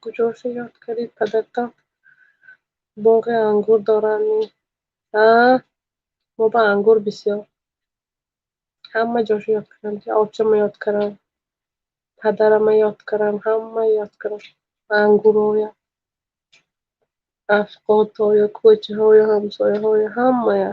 Куҷоша ёд кардед? Падартон боғи ангур доранд? А, мо ба ангур бисёр. Ҳама ҷоша ёд кардам. Очама ёд кардам. Падарама ёд кардам. Ҳама ёд кардам. Ангурҳоя, афқотҳоя, кӯчаҳоя, ҳамсояҳоя, ҳамая.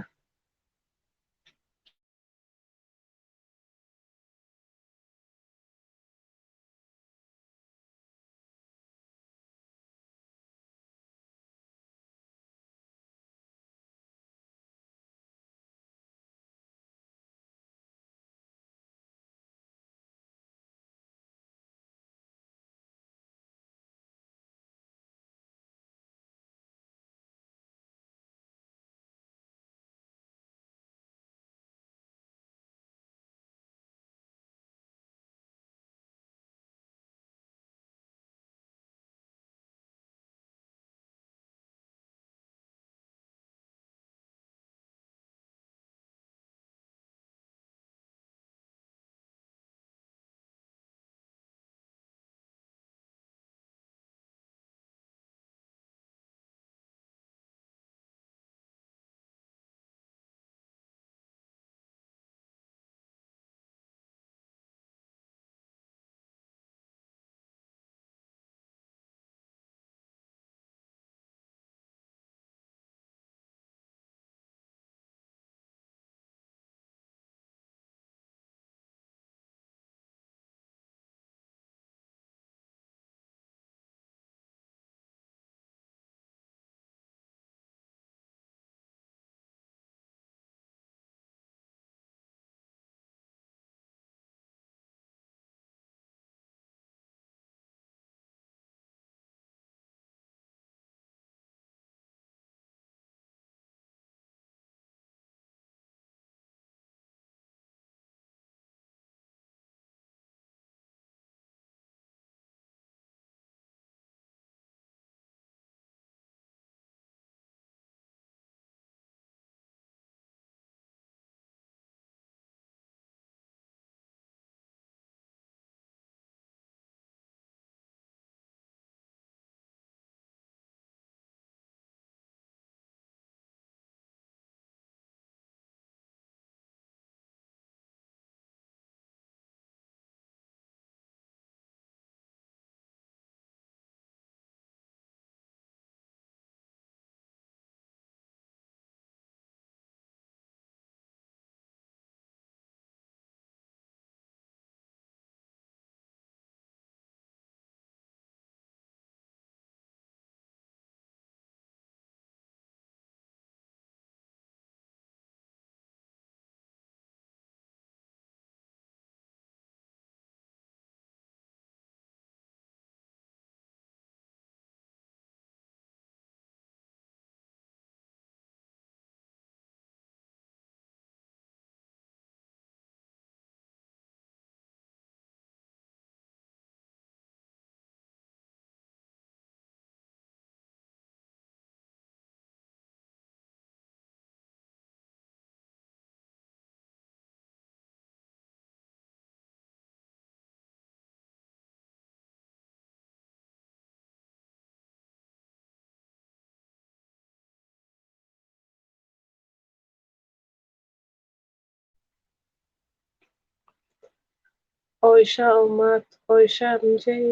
Оиша омад. Оиша, инҷаи?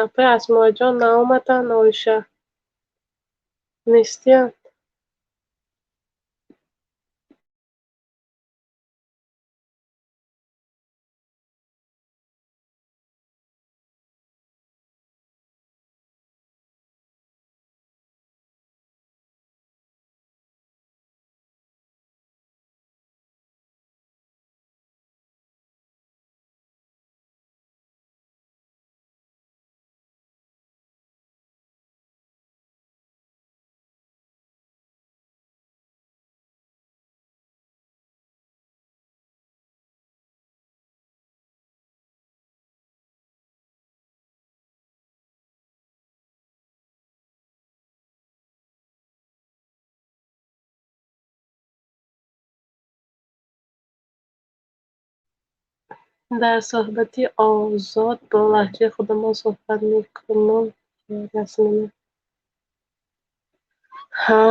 Апаи Асмоаҷон наомаданд, Оиша. Нестиянд. Дар суҳбати озод бо лаҳҷаи худамон суҳбат мекунам. Ясмина. Ҳа,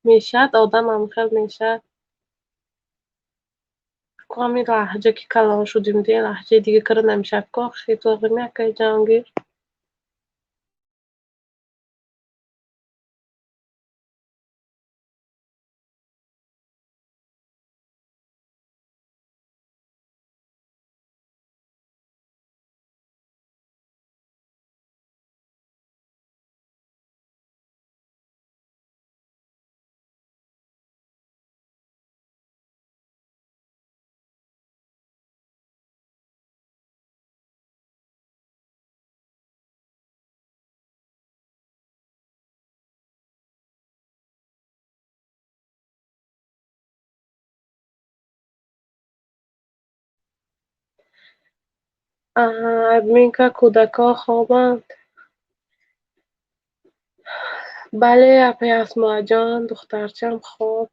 мешавад, одам ҳамхел мешавад. Ку ҳамин лаҳҷа ки калон шудем, де лаҳҷаи дига кара намешавад. Ку хитоғими, акаи Ҷаҳонгир? Админка, кӯдакҳо хобанд? Бале, апаи Асмоаҷон, духтарчам хоб.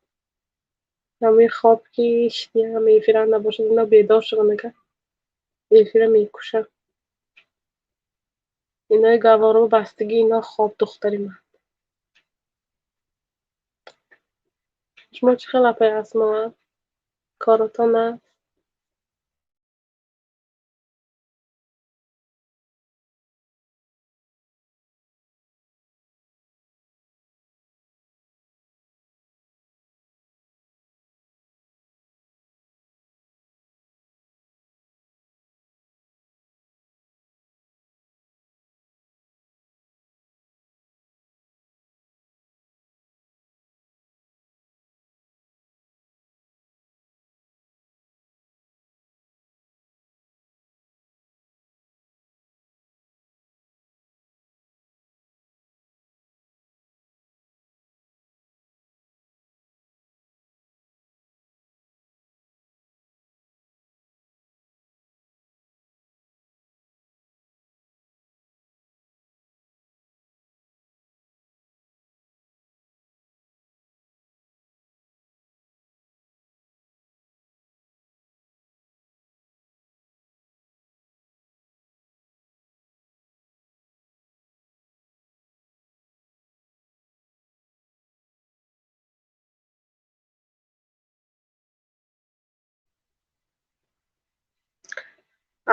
Ҳамин хоб ки шидиам эфира набошад, ино бедор шуданага эфира мекушам. Инои гавору бастагӣ, ино хоб, духтари ман. Шумо чӣ хел, апаи Асмоа? Коротон аст?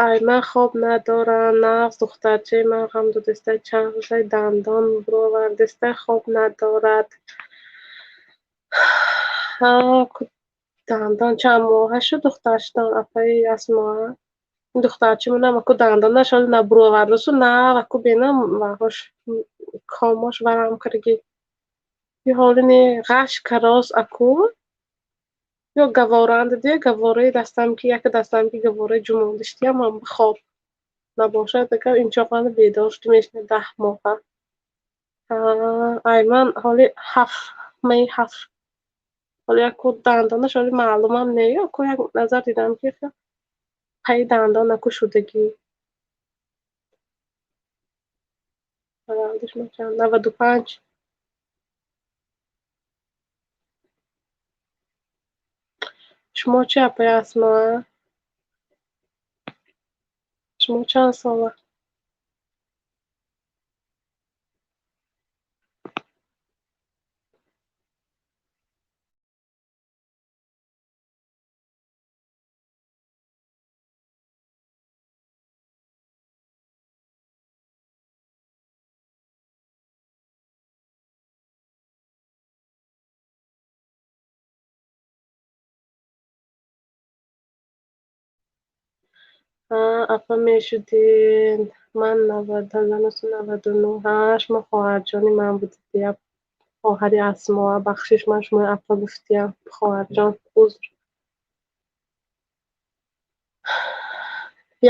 Ай, ман хоб надорам, нағз, духтарчаи ман ғам додистай, чанд рӯзай дандон буровардистай, хоб надорад. Ҳа, дандон чанд моҳа шуд духтарчатон, апаи Асмоа? Духтарчаи манам аку дандонаш ҳоле набуровардасу, нав аку бинам ваҳош комош варам кардаги. Ё ҳоле не ғаш карос аку, ё гаворанд де, гавораи дастам ки яке дастам ки гавораи ҷумондиштиям ҳам хоб набошад, агар инчоқанда бедор шуди мешина 10 моҳа. Ай, ман ҳоли ҳафт май ҳафт. Ҳоли яку дандонаш ҳоли маълумам не, ё ку як назар дидам ки пайи дандон аку шудагӣ. Таваллудиш ман чанд? 95. Шумо чӣ, апаи Асмоа? Шумо чанд сола? Апа мешудед. Ман 1999. Ҳа, шумо хоҳарҷони ман будед. Хоҳари Асмо. Бахшиш, ман шуморо апа гуфтиям. Хоҳарҷон, узр.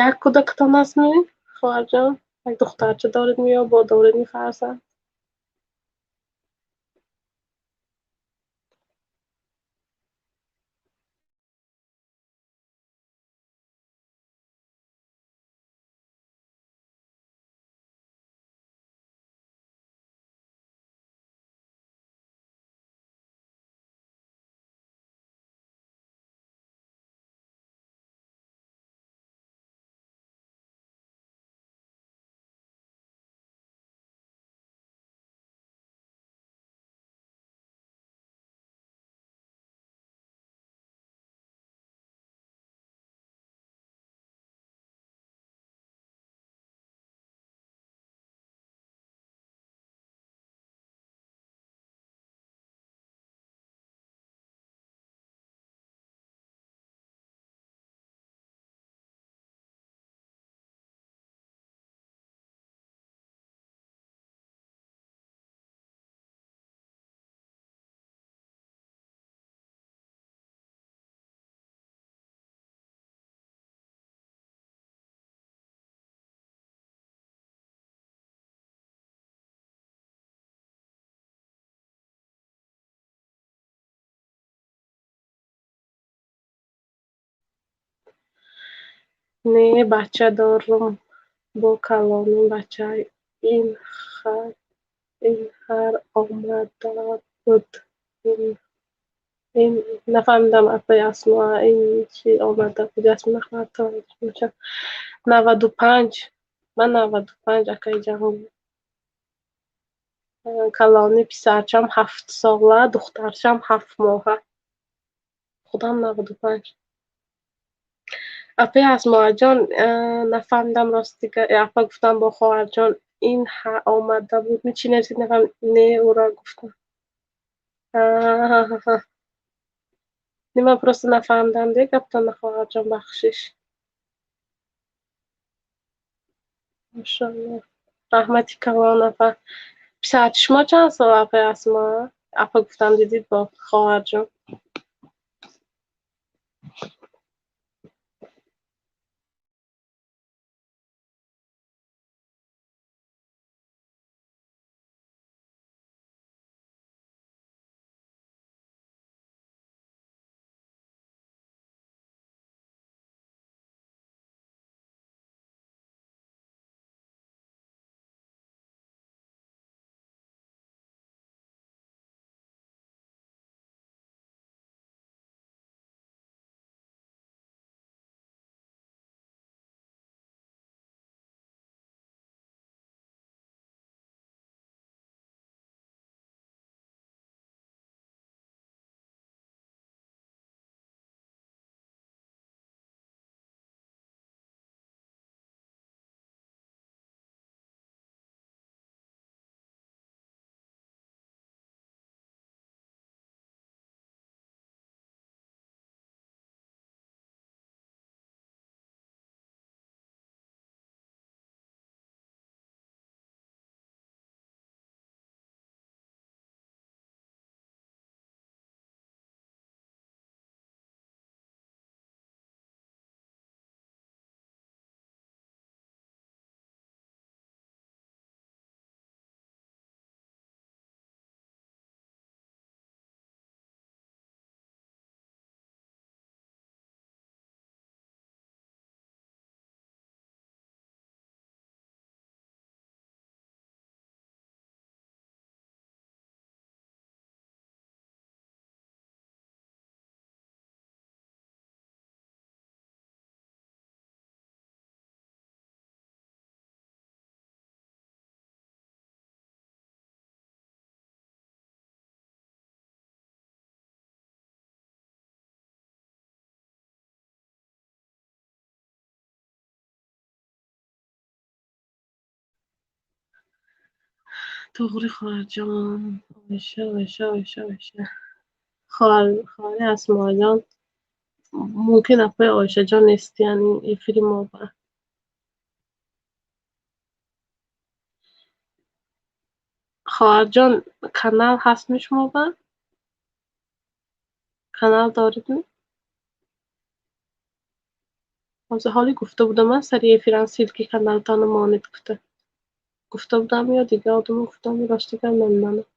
Як кӯдактон астми, хоҳарҷон? Як духтарча доредми ё бо доредми фарзанд? Не, бача дорум, бо калоним бача ин ҳар омада буд. Ин нафаҳмидам, апаи Асмо, ин чи омада буд? Ясмина Ахматова. 95. Ман 95, акаи ҷаҳон. Калони писарчам 7 сола, духтарчам 7 моҳа. Худам 95. Апаи Асмоаҷон, нафаҳмидам ростига. Апа гуфтам бо хоҳарҷон, ин омада буд. Чи нависед нафаҳм. Не, ура гуфтам. Не, ман просто нафаҳмидам, де гаптона, хоҳарҷон, бахшиш. Машаллоҳ. Раҳмати калон, апа. Писарчи шумо чанд сол, апаи Асмо? Апа гуфтам, дидид бо хоҳарҷон. Тоғри, хоҳарҷон. Оиша, Оиша, Оиша, Оиша. Хоҳари Асмоаҷон, Мумкин апаи Оишаҷон нестиян эфири мо ба. Хоҳарҷон, канал ҳастми шумо ба? Канал доридми? Ҳозир ҳоле гуфта будам, ман сари эфирам ссылки каналтонро монед гуфта. Гуфта будам ё дигар одамо гуфтам, рости гап намедонам.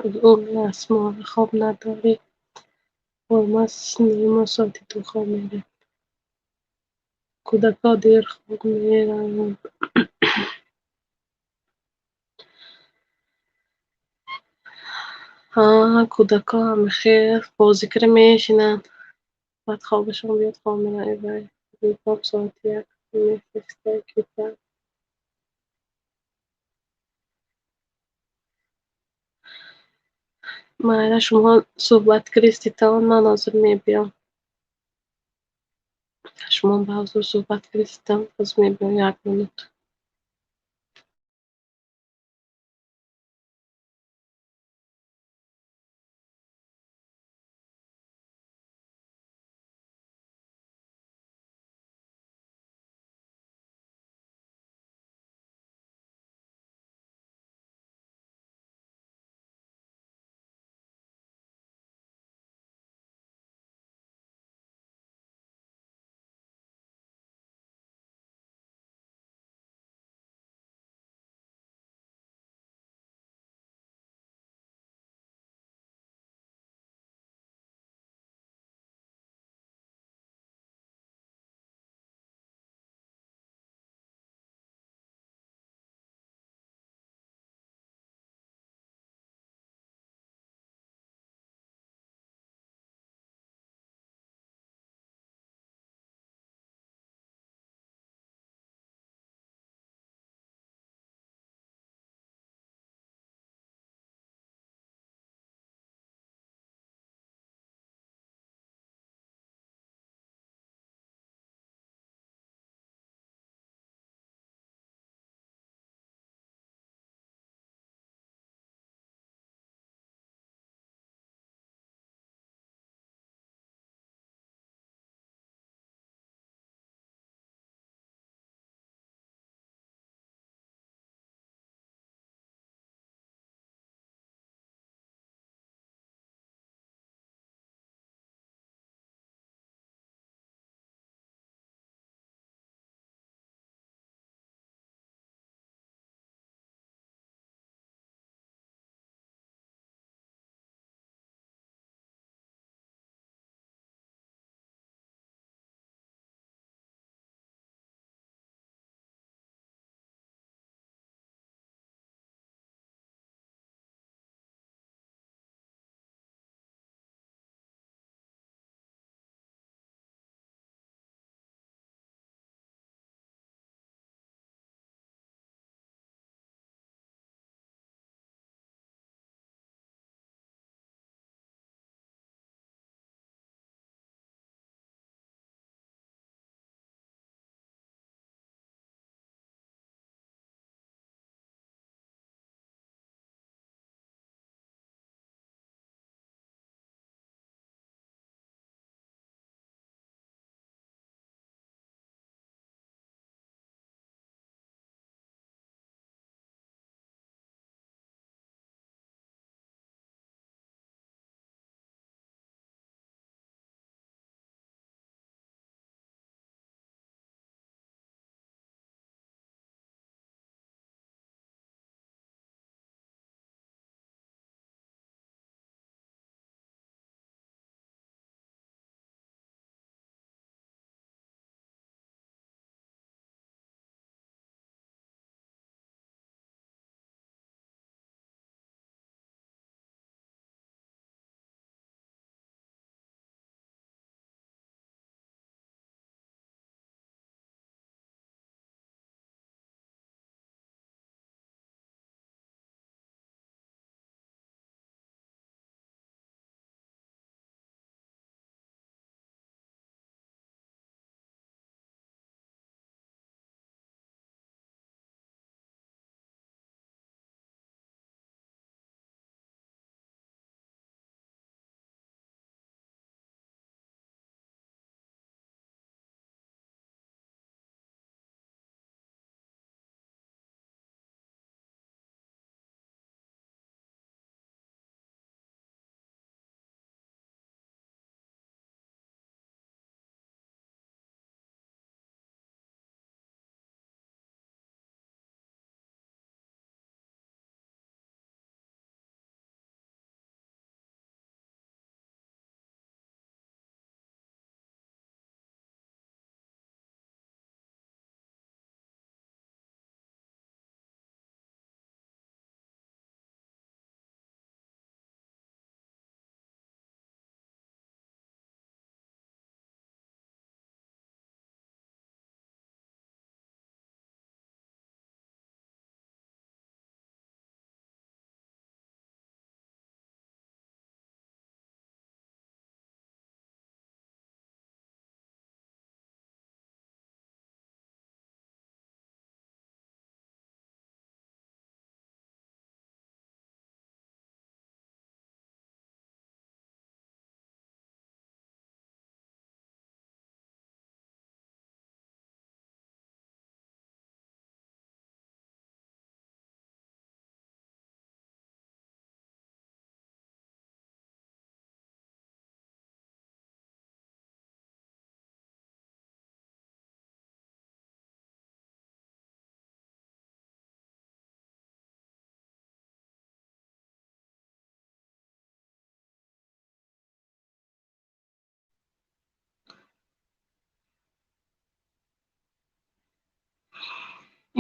Мо хоб надорӣ. Ой, ма нима соати 2 хоб мерем. Кӯдакҳо дер хоб мераванд. Ҳа, кӯдакҳо ҳамихел бозӣ кира мешинанд. Баъд хобашон биёд, хоб мераванд. Эй вай, рӯзҳом соати 1 мехеста кита. Майра, шумо суҳбат кириститон, ман ҳозир мебиём. Шумо ба ҳузур суҳбат кириститон, ҳозир мебиём, як минут.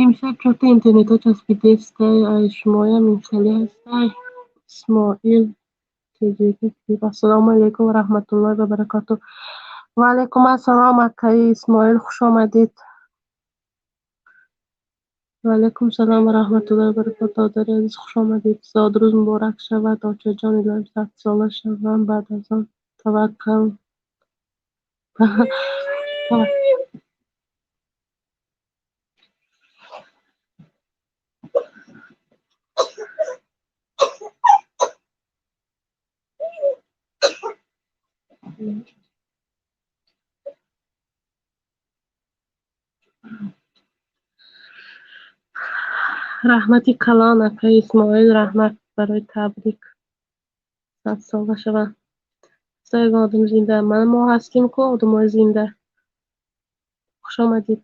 Имшаб чорта интернетҳо часпидестай, ай шумоям ин хеле ҳастай. Исмоил Теҷеки. Ассалому алайкум ва раҳматуллоҳи ва баракатуҳ. Ва алайкум ассалом, акаи Исмоил, хуш омадед. Ва алайкум салом ва раҳматуллоҳи ва баракатуҳ, додари азиз, хуш омадед. Зодрӯз муборак шавад, очаҷон, илоҳим 100 сола шавам, баъд аз он таваккал. Раҳмати калон, акаи Исмоил, раҳмат барои табрик. 100 сола шавам. Ягон одам зинда. Мана мо ҳастем ку, одамои зинда. Хуш омадед.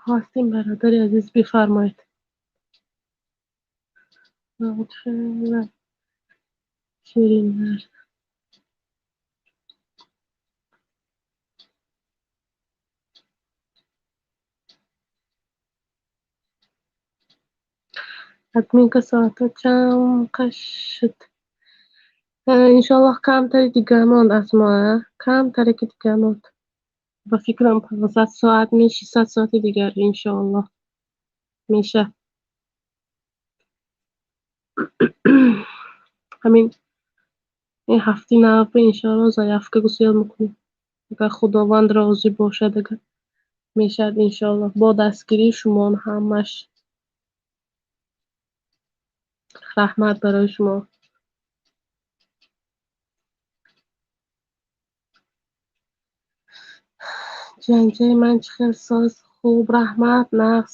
Ҳастем, бародари азиз, бифармоед. Хеле ширин. Админка, соатҳо чанд шуд? Иншоаллоҳ, камтари дига монд, Асмо, камтаре ки дига монд. Ба фикрам, 500 соат, 600 соати дигар, иншоаллоҳ, меша. Ҳамин ин ҳафти нав, иншоаллоҳ, заявка гусел мекунем. Агар Худованд розӣ бошад, агар мешавад, иншоаллоҳ, бо дастгирии шумо ҳамаш. Раҳмат барои шумо. Ҷанҷаи ман чӣ хел, соз? Хуб, раҳмат, нағз.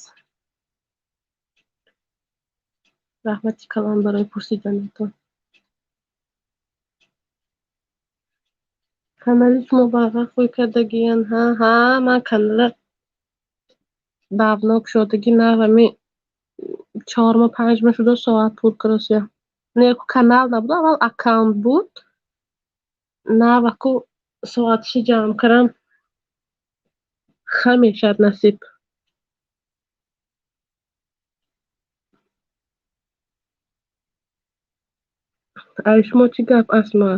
Раҳмати калон барои пурсиданатон. Канали шумо барғақ хӯй кардагиян? Ҳа, ҳа, ман канала давно кушодагӣ, нав ҳами 4 моҳ, 5 моҳ шуда, соат пур карасия. Не, канал набуд, аввал аккаунт буд. Нав аку соатиши ҷамъ кардам. Ха, мешавад, насиб. Ай шумо чӣ гап, Асмо?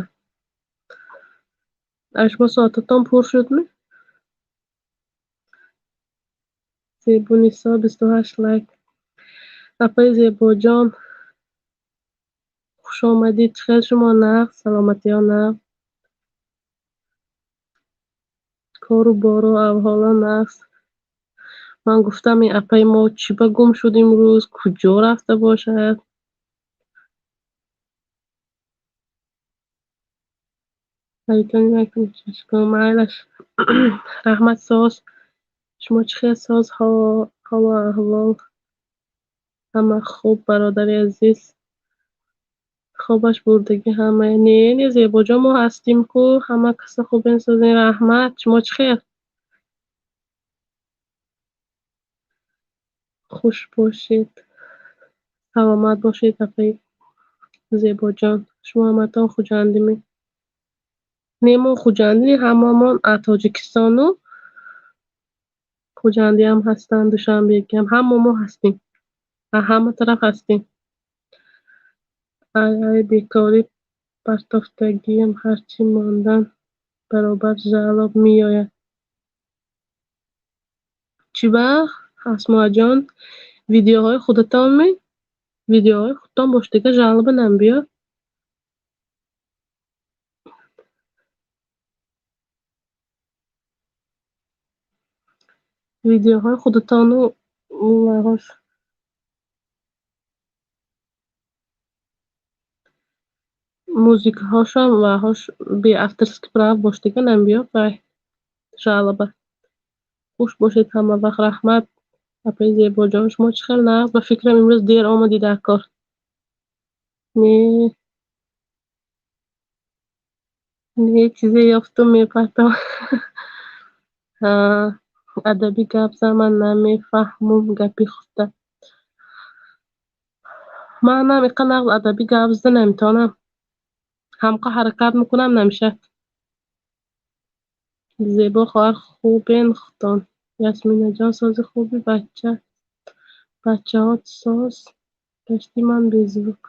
Ай шумо соататон пур шудми? Зебунисо, 28 лайк. Апаи Зебоҷон, хуш омадед. Чӣ хел шумо, нағз? Саломатиҳо нағз? Кору бору аҳволо нағз? Ман гуфтам, ин апаи мо чӣ ба гум шуд имрӯз, куҷо рафта бошад? Майлаш, раҳмат, соз. Шумо чӣ хел, соз, ҳолу аҳвол? Ҳама хуб, бародари азиз. Хобаш бурдагӣ ҳама. Не, не, Зебоҷон, мо ҳастем ку, ҳама каса хубен, созен, раҳмат. Шумо чӣ хел? Хуш бошед, саломат бошед, апаи Зебоҷон. Шумо ҳаматон хуҷандиме? Не, мо хуҷандӣ, ҳамамон аз Тоҷикистону хуҷандиам ҳастанд, душанбегиам, ҳама мо ҳастем. Аз ҳама тараф ҳастем. Ай, ай, бекорӣ партофтагиам, ҳарчи мондан баробар жалоба меояд. Чӣ ба, Асмоаҷон, видеоҳои худатонме? Видеоҳои худтон бош, дига жалоба намебиёд? Видеоҳои худатону вайҳош, музикаҳошам, вайҳош бе авторский прав бош, дига намебиёд вай жалоба. Хуш бошед ҳама вақт, раҳмат, апаи Зебоҷон. Шумо чӣ хел, нағз? Ба фикрам, имрӯз дер омадӣ дар кор. Не, Не, чизе ёфтум, мепартам. Адабӣ гап зан, ман намефаҳмум гапи худта. Манам иқа нағз адабӣ гап зада наметавонам. Ҳамқа ҳаракат мекунам, намешавад. Зебо хоҳар, хубен худтон. Ясминаҷон, сози хуби бачаҳот соз гашти, ман беззвук.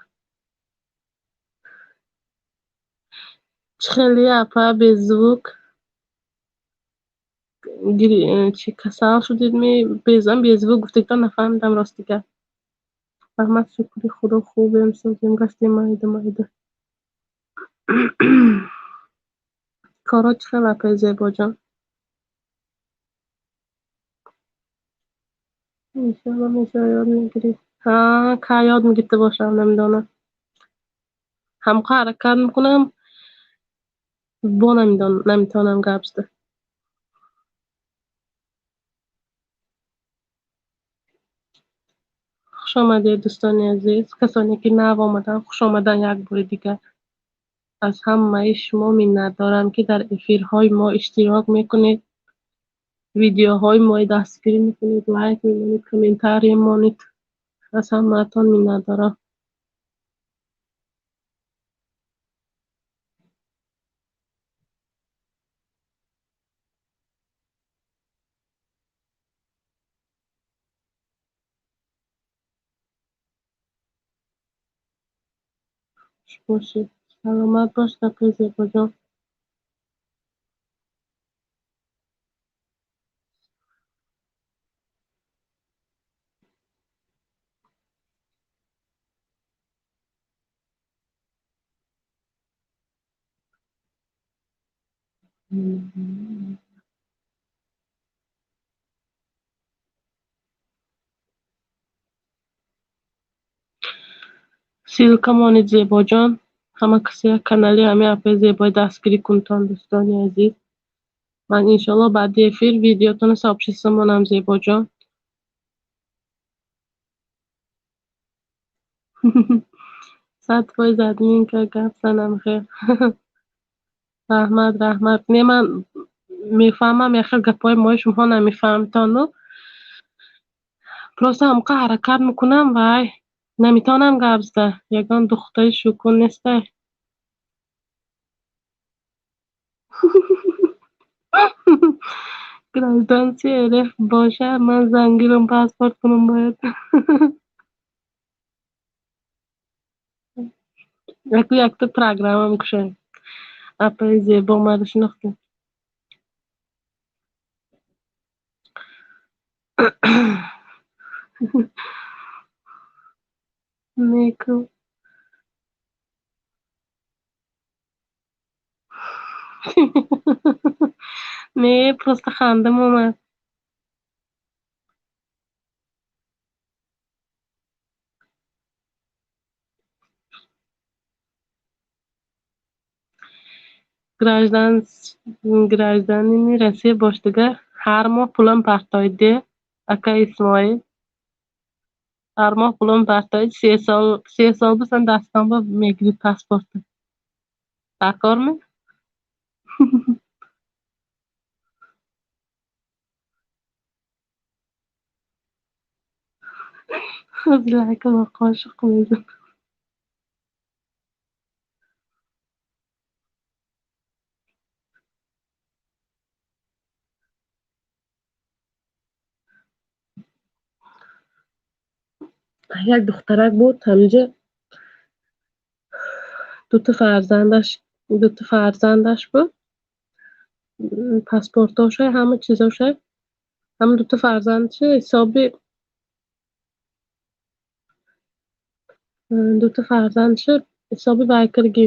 Чӣ хеле апа беззвук? Чӣ касал шудед ми? Безам беззвук гуфтегтон нафаҳмидам, рости гап. Раҳмат, шукри Худо, хубем, созем, гаштем майда майда. Коро чӣ хел апаи Зебоҷон? Иншоалло мешава, ёд мегирӣ. Ҳа, кай ёд мегирифта бошам, намедонам. Ҳамқа ҳаракат мекунам, бо наметавонам гап зада. Хуш омадед, дӯстони азиз. Касоне ки нав омаданд, хуш омаданд як бори дигар. Аз ҳамаи шумо миннатдорам, ки дар эфирҳои мо иштирок мекунед, видеоҳои мои дастгирӣ мекунед, лайк мемонед, комментарий монед. Аз ҳамаатон миннатдорам. Хуш бошед. Саломат бош, апаи Зебоҷон. Ссылка монед, Зебоҷон. Ҳама касе як канали ҳамин апаи Зебои дастгирӣ кунтон, дӯстони азиз. Ман иншоалло баъди эфир видеотонро сообщество монам, Зебоҷон. 100% админка гап занам хел. Раҳмат, раҳмат. Не, ман мефаҳмам, як хел гапҳои мои шумоҳо намефаҳмтону. Просто ҳамқа ҳаракат мекунам, вай наметавонам гап зада. Ягон духтари шукун нестай. Гражданство РФ боша, ман зангирам, паспорт кунам бояд. Яку якта программа мекушоем. Апаи Зебо маро шинохтем. Неку. Не, просто хандам омад. Гражданини Россия бош, дигар ҳар моҳ пулам партоид, де, ака Исмоил. Ҳар моҳ пулам партоид, 3 сол, 3 сол бисан дастонба мегирид паспорта. Даркорми? Лайка бо қошиқ мезанам. Як духтарак буд ҳаминҷа, дута фарзандаш буд, паспортошай, ҳама чизошай, ҳама дута фарзандаши ҳисоби дута фарзандаши ҳисоби вай кардагӣ,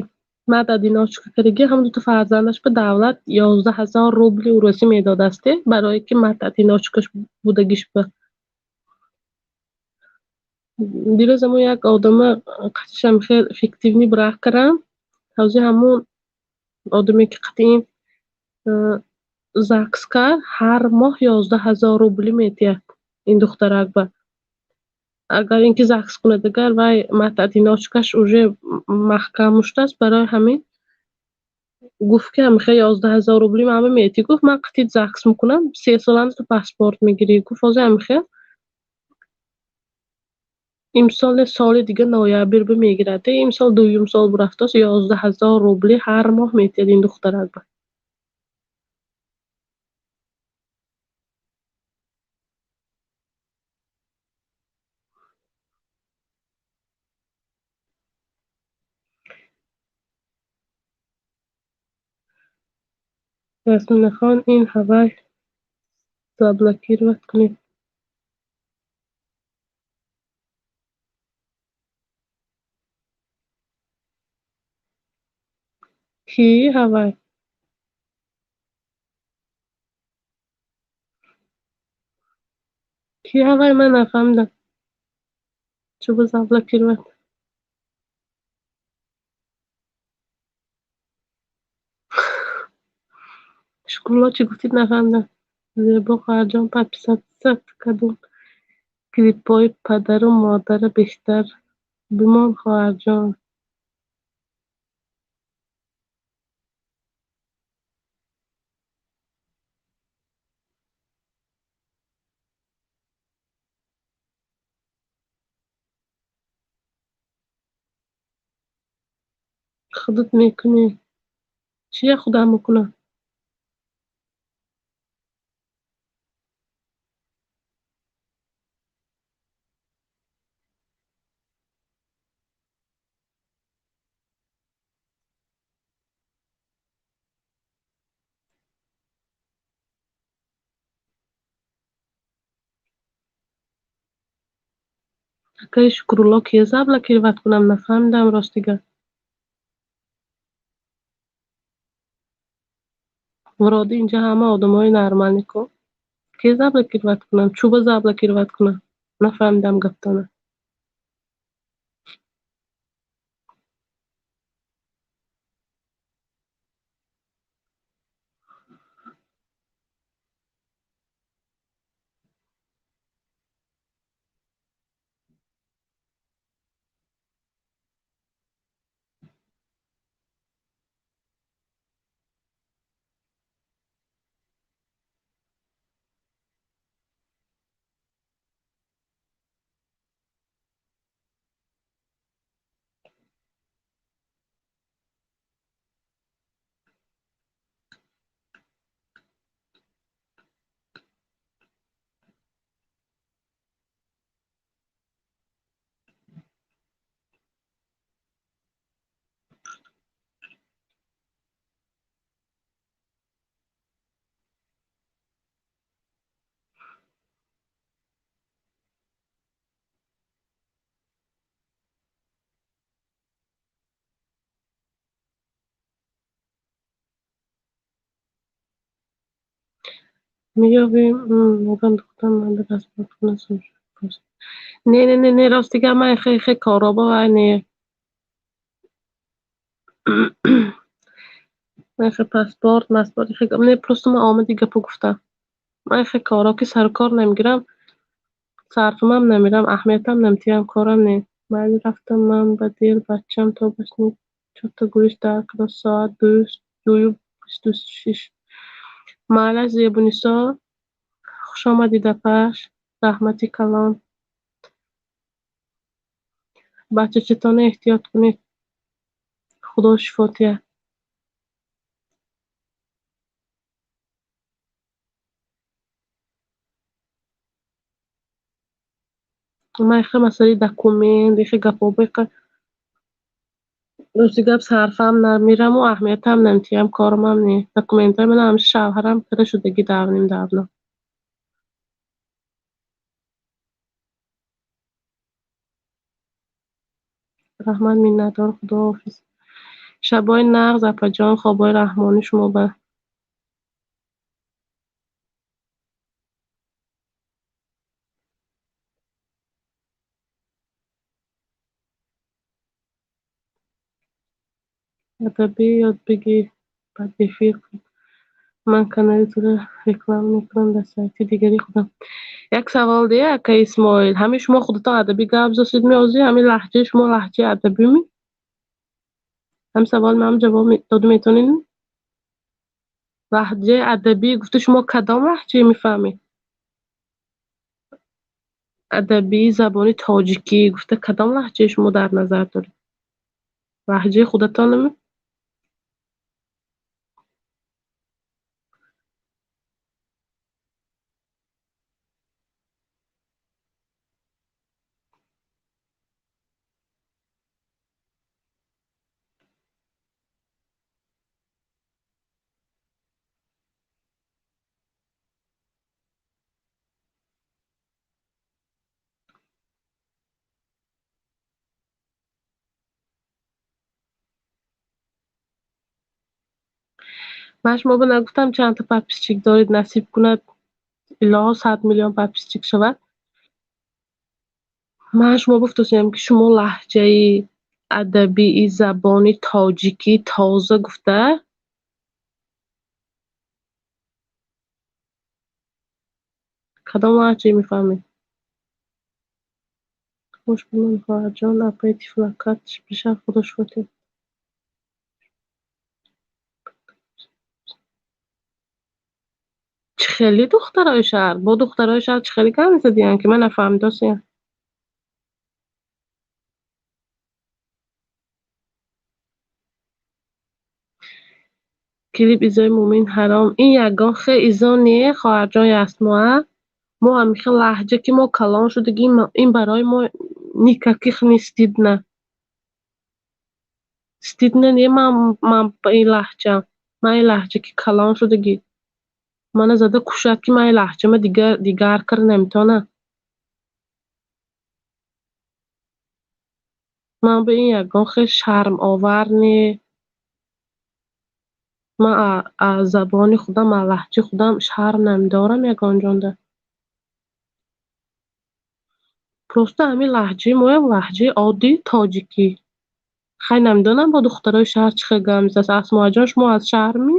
мать-одиночка кардагӣ. Ҳама дута фарзандаш ба давлат 11 000 рубли урусӣ медодасте, барое ки мать-одиночка ш будагиш. Ба дирӯз ҳамон як одама қатишам хел фиктивный брак кардам. Ҳозир ҳамон одаме ки қатъи ЗАГС кард, ҳар моҳ 11 000 рубли медиҳад ин духтарак ба. Агар ин ки ЗАГС кунад, агар вай мать-одиночка ш уже маҳкам муштааст, барои ҳамин Гуфт ки ҳамихе 11 000 рубли ман метӣ. Гуфт, ман қитит ЗАГС мекунам, 3 солам ту паспорт мегирӣ. Гуфт, ҳозир ҳамихе имсол не, соли дига ноябр бимегирад. Имсол дуюм сол бурафтааст, 11 000 рубли ҳар моҳ метиҳад ин духтарак ба. Ясминахон, ин ҳавай заблокировать кунед. Кӣ ҳавай? Кӣ ҳавай, ман нафаҳмидам. Чӯба заблокировать? Шукрулло, чӣ гуфтид, нафаҳмидам. Зебо хоҳарҷон, подписаться кардум. Клипҳои падару модара бештар бимон, хоҳарҷон. Худат мекунӣ. Чия худам мекунам? Акаи Шукрулло, кия заблокировать кунам, нафаҳмидам, рости гап. Вроде инҷа ҳама одамои нормальный ку. Кия заблокировать кунам? Чӯба заблокировать кунам? Нафаҳмидам гаптона. Меёбем, ягон духтар манда паспорт кунад. Не, не, не, не, рости гап, ман хе коробо вай не. Ман хе паспорт, маспорт, хе не, просто ман омади гапо гуфтам. Ман хе коро ки сару кор намегирам, сарфимам намерам, аҳамиятам намедиҳам, корам не. Майли, рафтам ман ба дер, бачам то башни чорта гуриш дар кардам, соат 2:26. Майлаш, Зебунисо, хушомадид, апаш, раҳмати калон. Бачачатона эҳтиёт кунед. Худо шифо диҳад. Ман ихе масъалаи документ, ихе гапҳо иқа, рости гап, сарфам намераму аҳамиятам намедиҳам, корамам не. Документҳои ман ҳамаша шавҳарам кара шудагӣ давним давно. Раҳмат, миннатдор, худоҳофиз. Шабои нағз, апаҷон, хобҳои раҳмонӣ шумо ба. Адабӣ ёд бигир, баъд эфир кун. Ман канали туро реклама мекунам дар сайти дигари худам. Як савол дия, ака Исмоил. Ҳамин шумо худатон адабӣ гап засед меозӣ, ҳамин лаҳҷаи шумо лаҳҷаи адабӣ ми? Ҳамин савол ман ҷавоб дода метавонед? Лаҳҷаи адабӣ гуфта шумо кадом лаҳҷае мефаҳмед? Адабии забони тоҷикӣ гуфта кадом лаҳҷае шумо дар назар доред? Лаҳҷаи худатонаме? Ман шумо нагуфтам чандта подписчик доред, насиб кунад, илоҳо 100 миллион подписчик шавад. Ман шумо гуфтасиям, ки шумо лаҳҷаи адабии забони тоҷикӣ тоза гуфта кадом лаҳҷае мефаҳмед? Хуш бимон, хоҳарҷон, апаи тифлакат бишав, худо шукр. Чӣ хеле духтарои шаҳр? Бо духтарои шаҳр чӣ хеле гап мезадиян, ки ман нафаҳмидосиям. Клип изои мӯмин ҳаром. Ин ягон хе изо не, хоҳарҷон Ясмоа. Мо ҳамихел лаҳҷа ки мо калон шудагим, ин барои мо никаких не стыдно. Стыдно не ман ба ин лаҳҷа. Ман ин лаҳҷа ки калон шудагӣ. Мана зада кушад, ки ман ин лаҳҷама дигар кар наметавонам. Ман ба ин ягон хел шармовар не. Ман аз забони худам, аз лаҳҷаи худам шарм намедорам ягон ҷонда. Просто ҳамин лаҳҷаи моям лаҳҷаи оддии тоҷикӣ. Хай намедонам бо духтарои шаҳр чӣ хел гап мезанад. Асмоаҷон, шумо аз шаҳрми?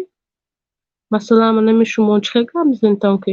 Масалан, манами шумо чӣ хел гап мезанедтон ки?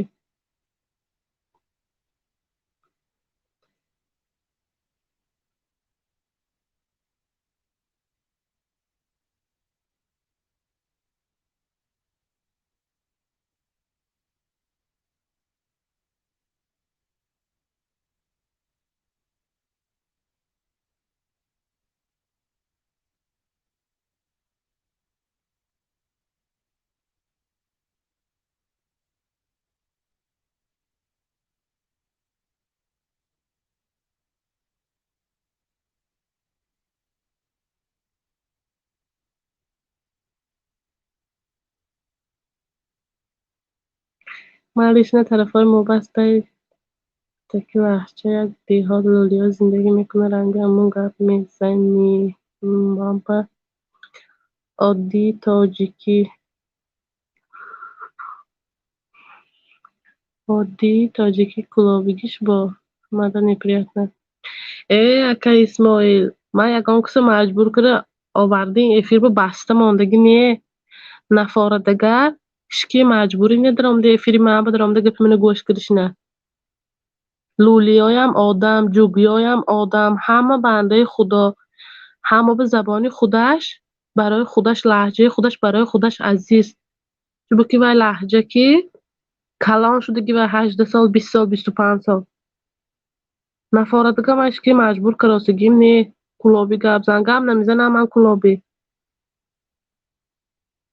Ман лично тарафҳои мобастаи таки лаҳҷа як деҳот лӯлиё зиндагӣ мекунад, ранги ҳамон гап мезанӣ. Ман ба оддии тоҷикӣ. Оддии тоҷикӣ кулобигиш бо мада неприятно. Э, ака Исмоил, ман ягон касо маҷбур карда овардин эфир ба баста мондагӣ не. Нафорадагар ҳички маҷбурӣ недаромда эфири ман бадаромда гапи мана гӯш кардишина. Лӯлиёям одам, ҷугиёям одам, ҳама бандаи Худо, ҳама ба забони худаш, барои худаш лаҳҷаи худаш барои худаш азиз. Чунки вай лаҳҷа ки калон шудагӣ вай 18 сол, 20 сол, 25 сол. Нафорадага ман ҳички маҷбур каросигим не. Кулобӣ гап зан, гап намезанам ман кулобӣ.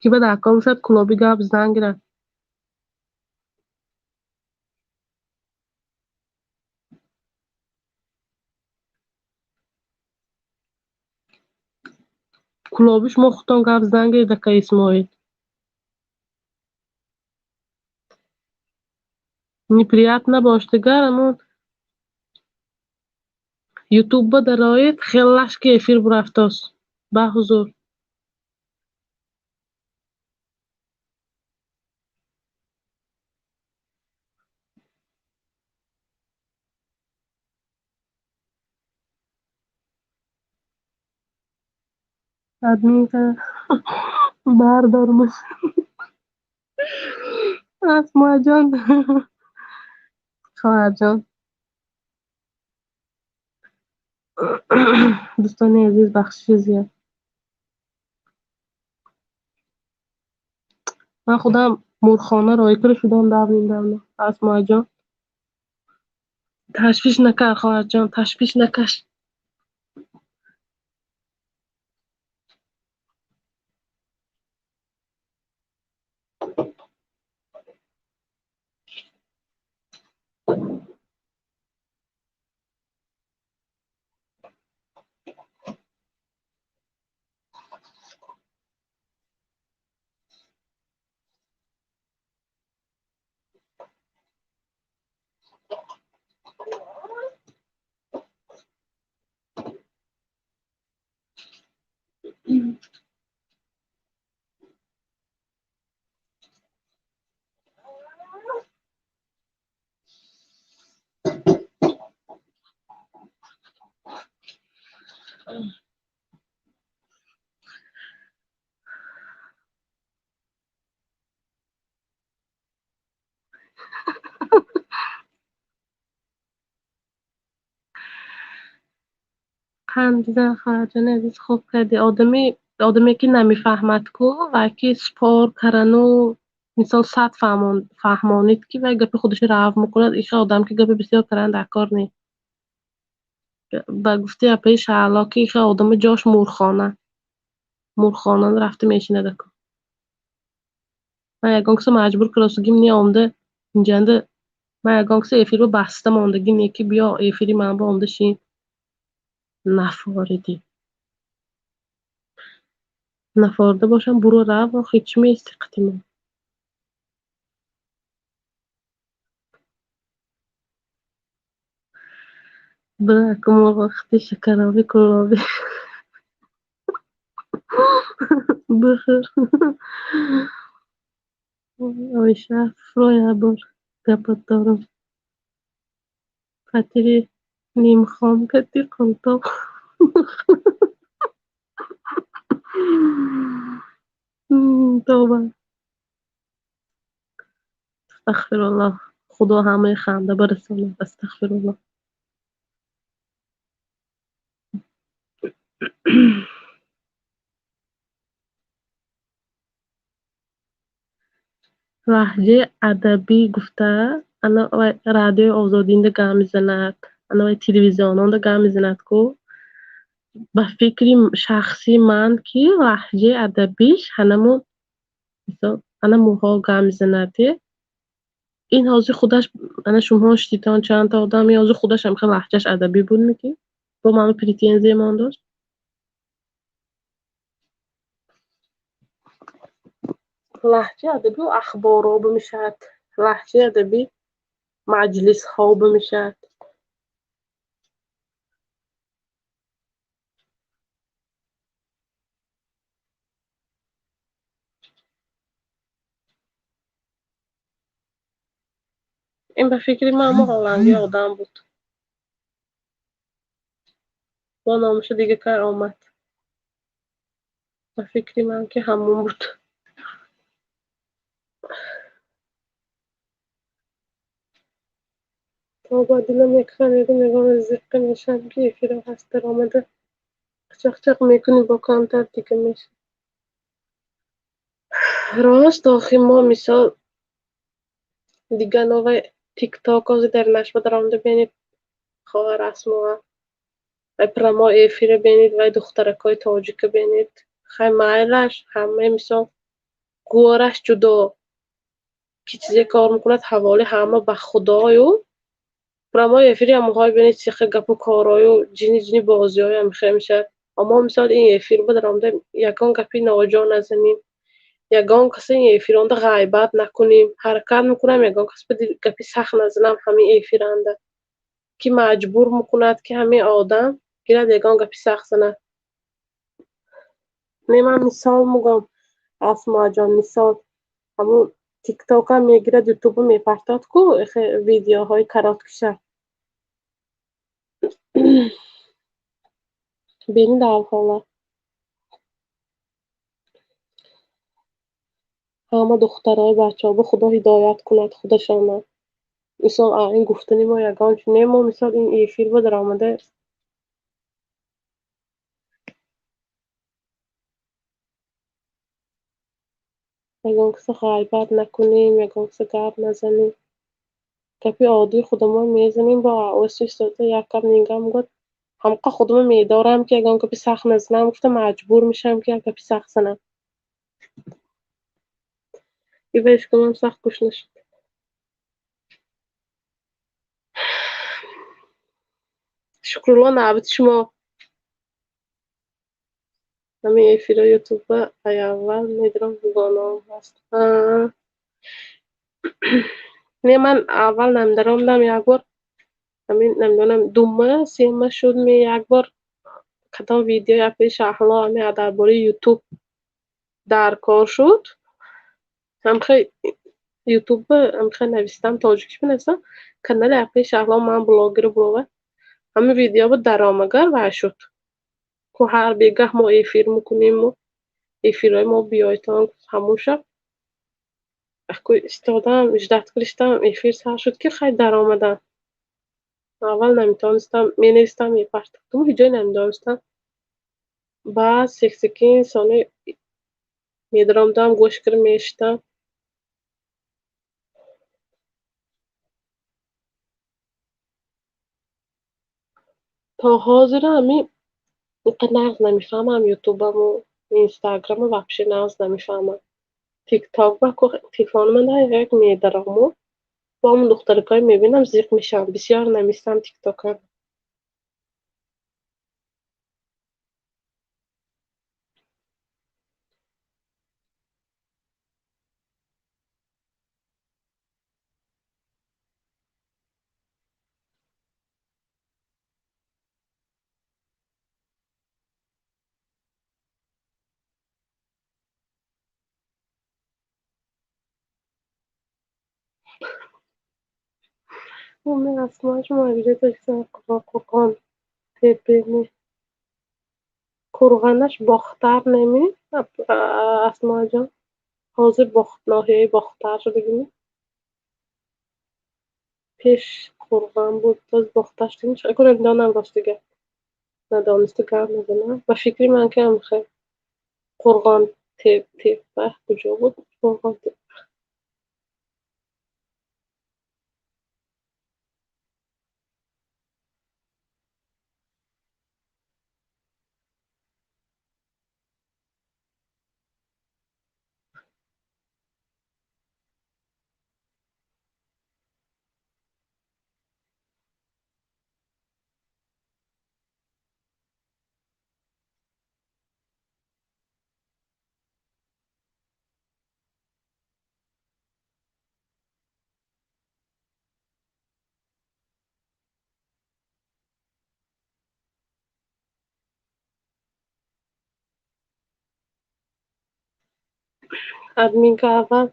Ки ба дар кор бошад кулобӣ гап зан гирад. Кулобӣ шумо худтон гап зан гиред, ака Исмоил. Неприятно бошдагар, аммо ютубба дароед, хелаш ки эфир бурафтос. Ба ҳузур. Админка бардормаш. Асмоаҷон. Хоҳарҷон. Дӯстони азиз, бахшиши зиёд. Ман худам мурхона роӣ карда шудам давным-давно. Асмоаҷон, ташвиш накар, хоҳарҷон, ташвиш накаш. Қандидан хоҳарҷони азиз, хуб кардӣ. Одаме ки намефаҳмад ку, вай ки спор карану мисол сад фаҳмонид ки вай гапи худашро рав мекунад. Иха одам ки гапи бисёр каран дар кор не. Ба гуфти апаи Шаҳло ки иха одами ҷош мурхона. Мурхона рафта мешинад аку. Ман ягон каса маҷбур каросугим не омда инҷанда. Ман ягон каса эфирро баста мондагӣ не ки биё эфири ман ба омда шин. Нафоридӣ. Нафорида бошам буро рав, охи чӣ меисти қати ман? Бира аку мурғо қити шакароби кулоби. Бихӯр. Оиша фуроя бор гапат дорам. Фатири нимхом кати қултоқ. Тавба. Астағфируллоҳ. Худо ҳамаи ханда барасонад. Астағфируллоҳ. Лаҳҷаи адабӣ гуфта, ана вай радиои Озодинда гап мезанад, ана вай телевизиононда гап мезанад ку. Ба фикри шахсии ман ки лаҳҷаи адабиш ҳанамун мисол ана муҳо гап мезанад. Ин ҳозир худаш ана шумоҳо шититон чандта одам, ин ҳозир худаш ҳам хел лаҳҷаш адабӣ буд ки бо ману претензия мон дошт. Лаҳҷаи адабӣ ахборо бимешавад, лаҳҷаи адабӣ маҷлисҳо бимешавад. Ин ба фикри ман ҳамо ҳолландӣ одам буд. Бо номаша дига кар омад. Ба фикри ман ки ҳамон буд. Тавба дилам якхан мегӯм зиққа мешавам ки эфиро ҳаст даромада қичақчақ мекунӣ бо камтар дига мешавад. Рост охи мо мисол дига новай тикток ҳозир дар нашба даромада бинед хоҳар Асмоа вай прямо эфира бинед, вай духтаракҳои тоҷика бинед. Хай майлаш ҳамаи мисол гӯраш ҷудо ки чизе кор мекунад ҳаволи ҳама ба худою прямо эфири ҳамонҳое бинед сиха гапу корою ҷини ҷини бозиҳоям мехе мешавад. Аммо мисол ин эфир ба даромада ягон гапи ноҷо назанем, ягон касе ин эфиронда ғайбат накунем, ҳаракат мекунам ягон кас ба гапи сахт назанам ҳамин эфиранда ки маҷбур мекунад ки ҳамин одам гирад ягон гапи сахт занад. Не ман мисол мегӯям Асмоаҷон, мисол ҳамун тиктокам мегирад ютубу мепартод ку видеоҳои короткиша. Бинед авҳола. Ҳама духтарои бачаҳо ба Худо ҳидоят кунад худашона. Мисол ин гуфтани мо ягон чи не, мо мисол ин эфир ба даромада Ягон каса ғайбат накунем, ягон каса гап назанем. Гапи оддии худамон мезанем, бо оҳиста истода як гап нигам гуфт, ҳамқа худама медорам, ки ягон гапи сахт назанам, гуфта маҷбур мешавам, ки як гапи сахт занам. Ива ишкамам сахт гӯш нашуд. Шукрулло, навбати шумо. Ҳамин эфиро ютуба ай аввал медорам, дугонаам ҳаст. Не, ман аввал намдаромдам, як бор ҳамин намедонам дума сема шуд, ме як бор кадом видеои апаи Шаҳло ҳамин дар бораи ютуб дар кор шуд. Ҳамхе ютуба ҳамхе навистам, тоҷикиш бинависам, канали апаи Шаҳло ман блогери булова. Ҳамин видео буд даромагар вай шуд. Ку ҳар бегаҳ мо эфир мекунему, эфирҳои мо биёйтон ҳамун шаб. Аку истодам, ждать кириштам, эфир сар шуд, ки хай даромадам. Аввал наметавонистам, менавистам, мепартохтам, ҳеҷ ҷой намедонистам. Баъд сек-секин сони медаромдам, гӯш кира мешитам. То ҳозира ҳамин инқадр нағз намефаҳмам ютубаму, инстаграму вообще нағз намефаҳмам. Тикток ба телефони ман як медараму, бо ҳамун духтаракҳое мебинам, зиқ мешавам. Бисёр намистам тиктока. Қурғон тепени Қурғонаш Бохтар неми Асмоаҷон? Ҳозир ноҳияи Бохтар шудагими? Пеш Қурғон буд, боз Бохтар шудагими? Чӣ кунам, донам рости гап. Надониста гап назанам. Ба фикри ман ки ҳамхе Қурғон тепа куҷо буд? Қурғон тепа. Админка аввал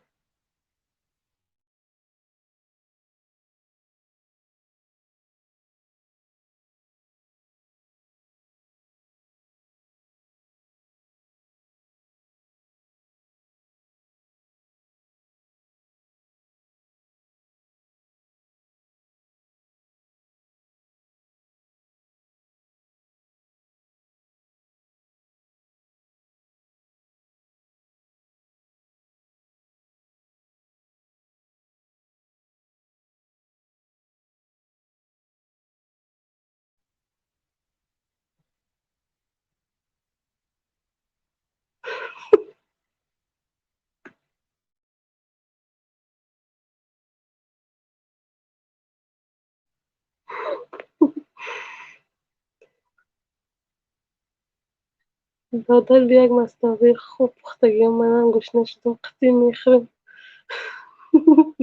Додар як мастави хуб пухтагиам, манам гӯшна шудам, қатъӣ мехӯрем.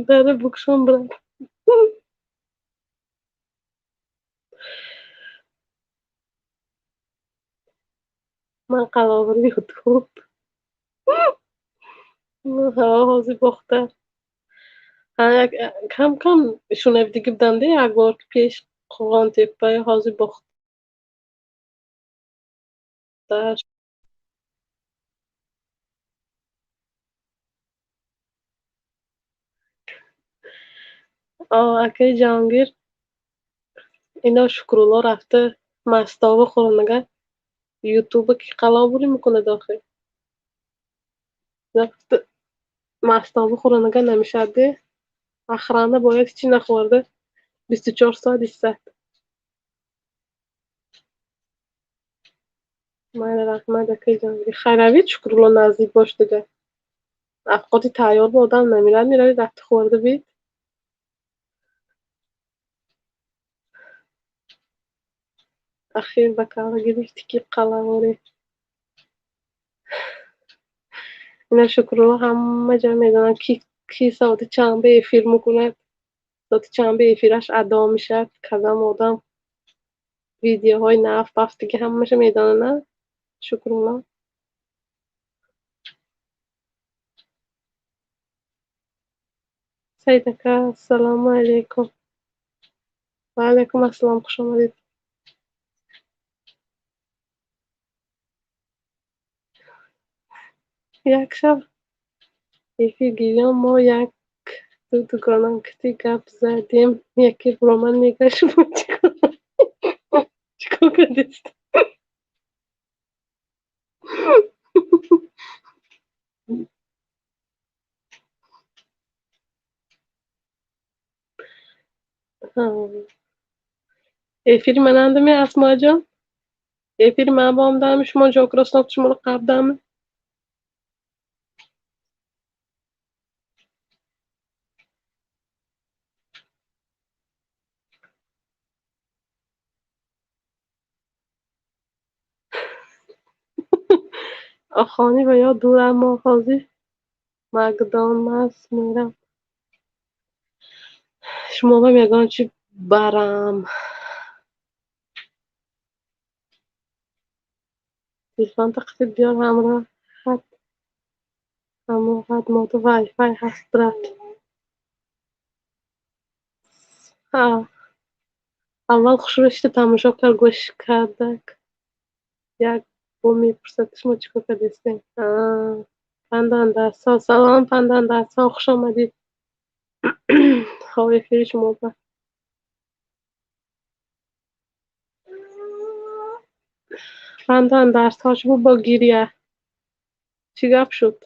Дара букшон брат. Ман қаловари ютуб. Ҳозир Бохтар. Кам кам шунавидагӣ будам, як бор пеш Қурғонтепа, ҳозир Бохтар. Акаи Ҷаҳонгир, ино Шукрулло рафта мастова хӯронага, ютуба ки қалобурӣ мекунад охир. Рафта Мастоба бихӯранага намешавад де. Охрана бояд ҳечи нахӯрда 24 соат истад. Майли, раҳмат, акаҷон. Хайравид, Шукрулло, наздик бош дига. Авқоти тайёр ба одам намерад, мерави рафти хӯрда бид. Ахир ба калла гирифтӣ ки қалаворӣ. Ина Шукрулло ҳама ҷо медонад, ки соати чанд ба эфир мекунад, соати чанд ба эфираш адо мешавад, кадом одам видеоҳои нав пафтиги ҳамаша медонад, на? Шукрулло. Саид ака, ассалому алайкум. Ва алайкум ассалом, хуш омадед. Як шаб эфир гирён мо як ду дугонам кити гап задем, яке буромад мегӯяд шумо чикор кардед? Эфири манандами Асмоаҷон? Эфири ман ба омадами шумо ҷокироснок шуморо қабдами? Охони ва ё дур, аммо ҳозир Макдоналдс мерам. Шумо ба ягон чӣ барам. Телефонта қитиб биёр, ҳамроҳат мода вай-фай ҳаст, брат. Аввал хушрӯ шида тамошо кард, гӯш кардак. Як бо мепурсад шумо чӣ кор кардастед? Пандандарсҳо, салом пандандарсҳо, хуш омадед. Хоб эфири шумо ба. Пандандарсҳо чӣ буд бо гиря? Чӣ гап шуд?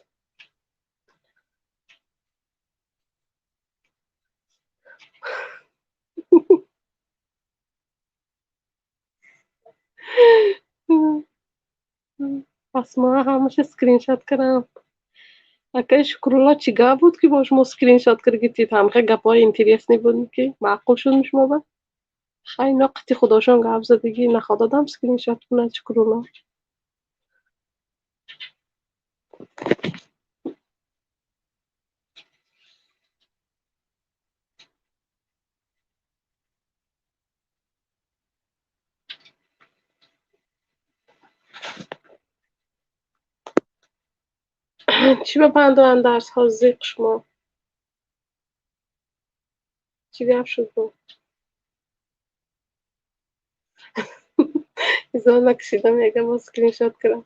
Асмоа ҳамаша скриншот кардам. Акаи Шукрулло, чӣ гап буд ки бо шумо скриншот киргитид? Ҳамаха гапҳои интересный буд ки маъқул шуд шумо ба? Хай ино қити худошон гап задагӣ нахоҳ додам скриншот кунад Шукрулло. Чӣ ба панду андарсҳо зиқ шумо? Чӣ гап шуд бо? Изо накашида мега бо скриншот кардам.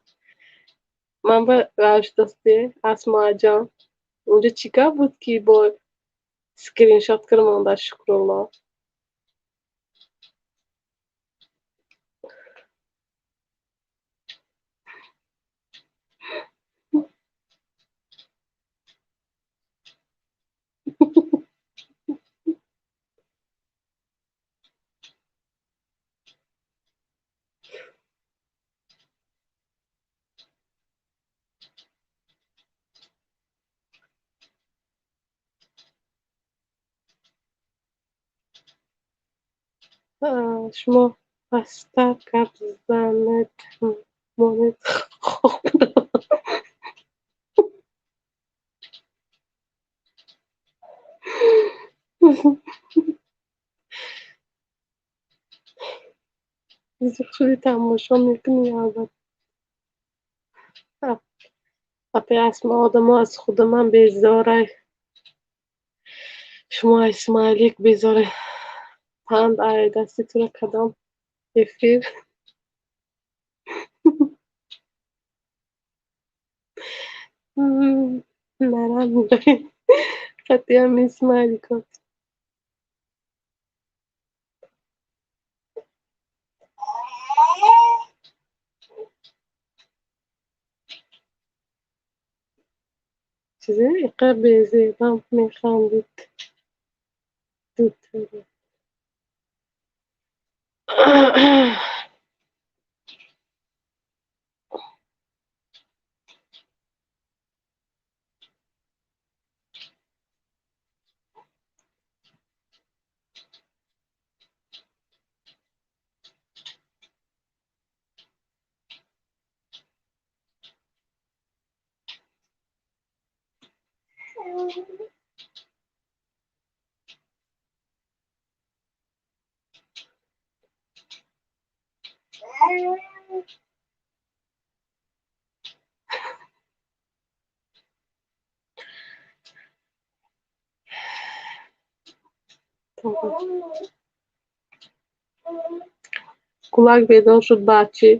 Ман ба равшдости Асмоаҷон. Унҷо чӣ гап буд ки бо скриншот кардам онда Шукрулло? Шумо пасттар гап занед, монед хоб. Зиқ шуди тамошо мекунӣ албатта. Апаи Асмо, одамо аз худаман безорай. Шумо аз Исмоилик безорай. Панд ай дасти тура кадом эфир? Нарам қатъиян Исмоиликот. Чизе иқа безебам механдид. Дутара. Кулак бедор шуд, баъд чӣ?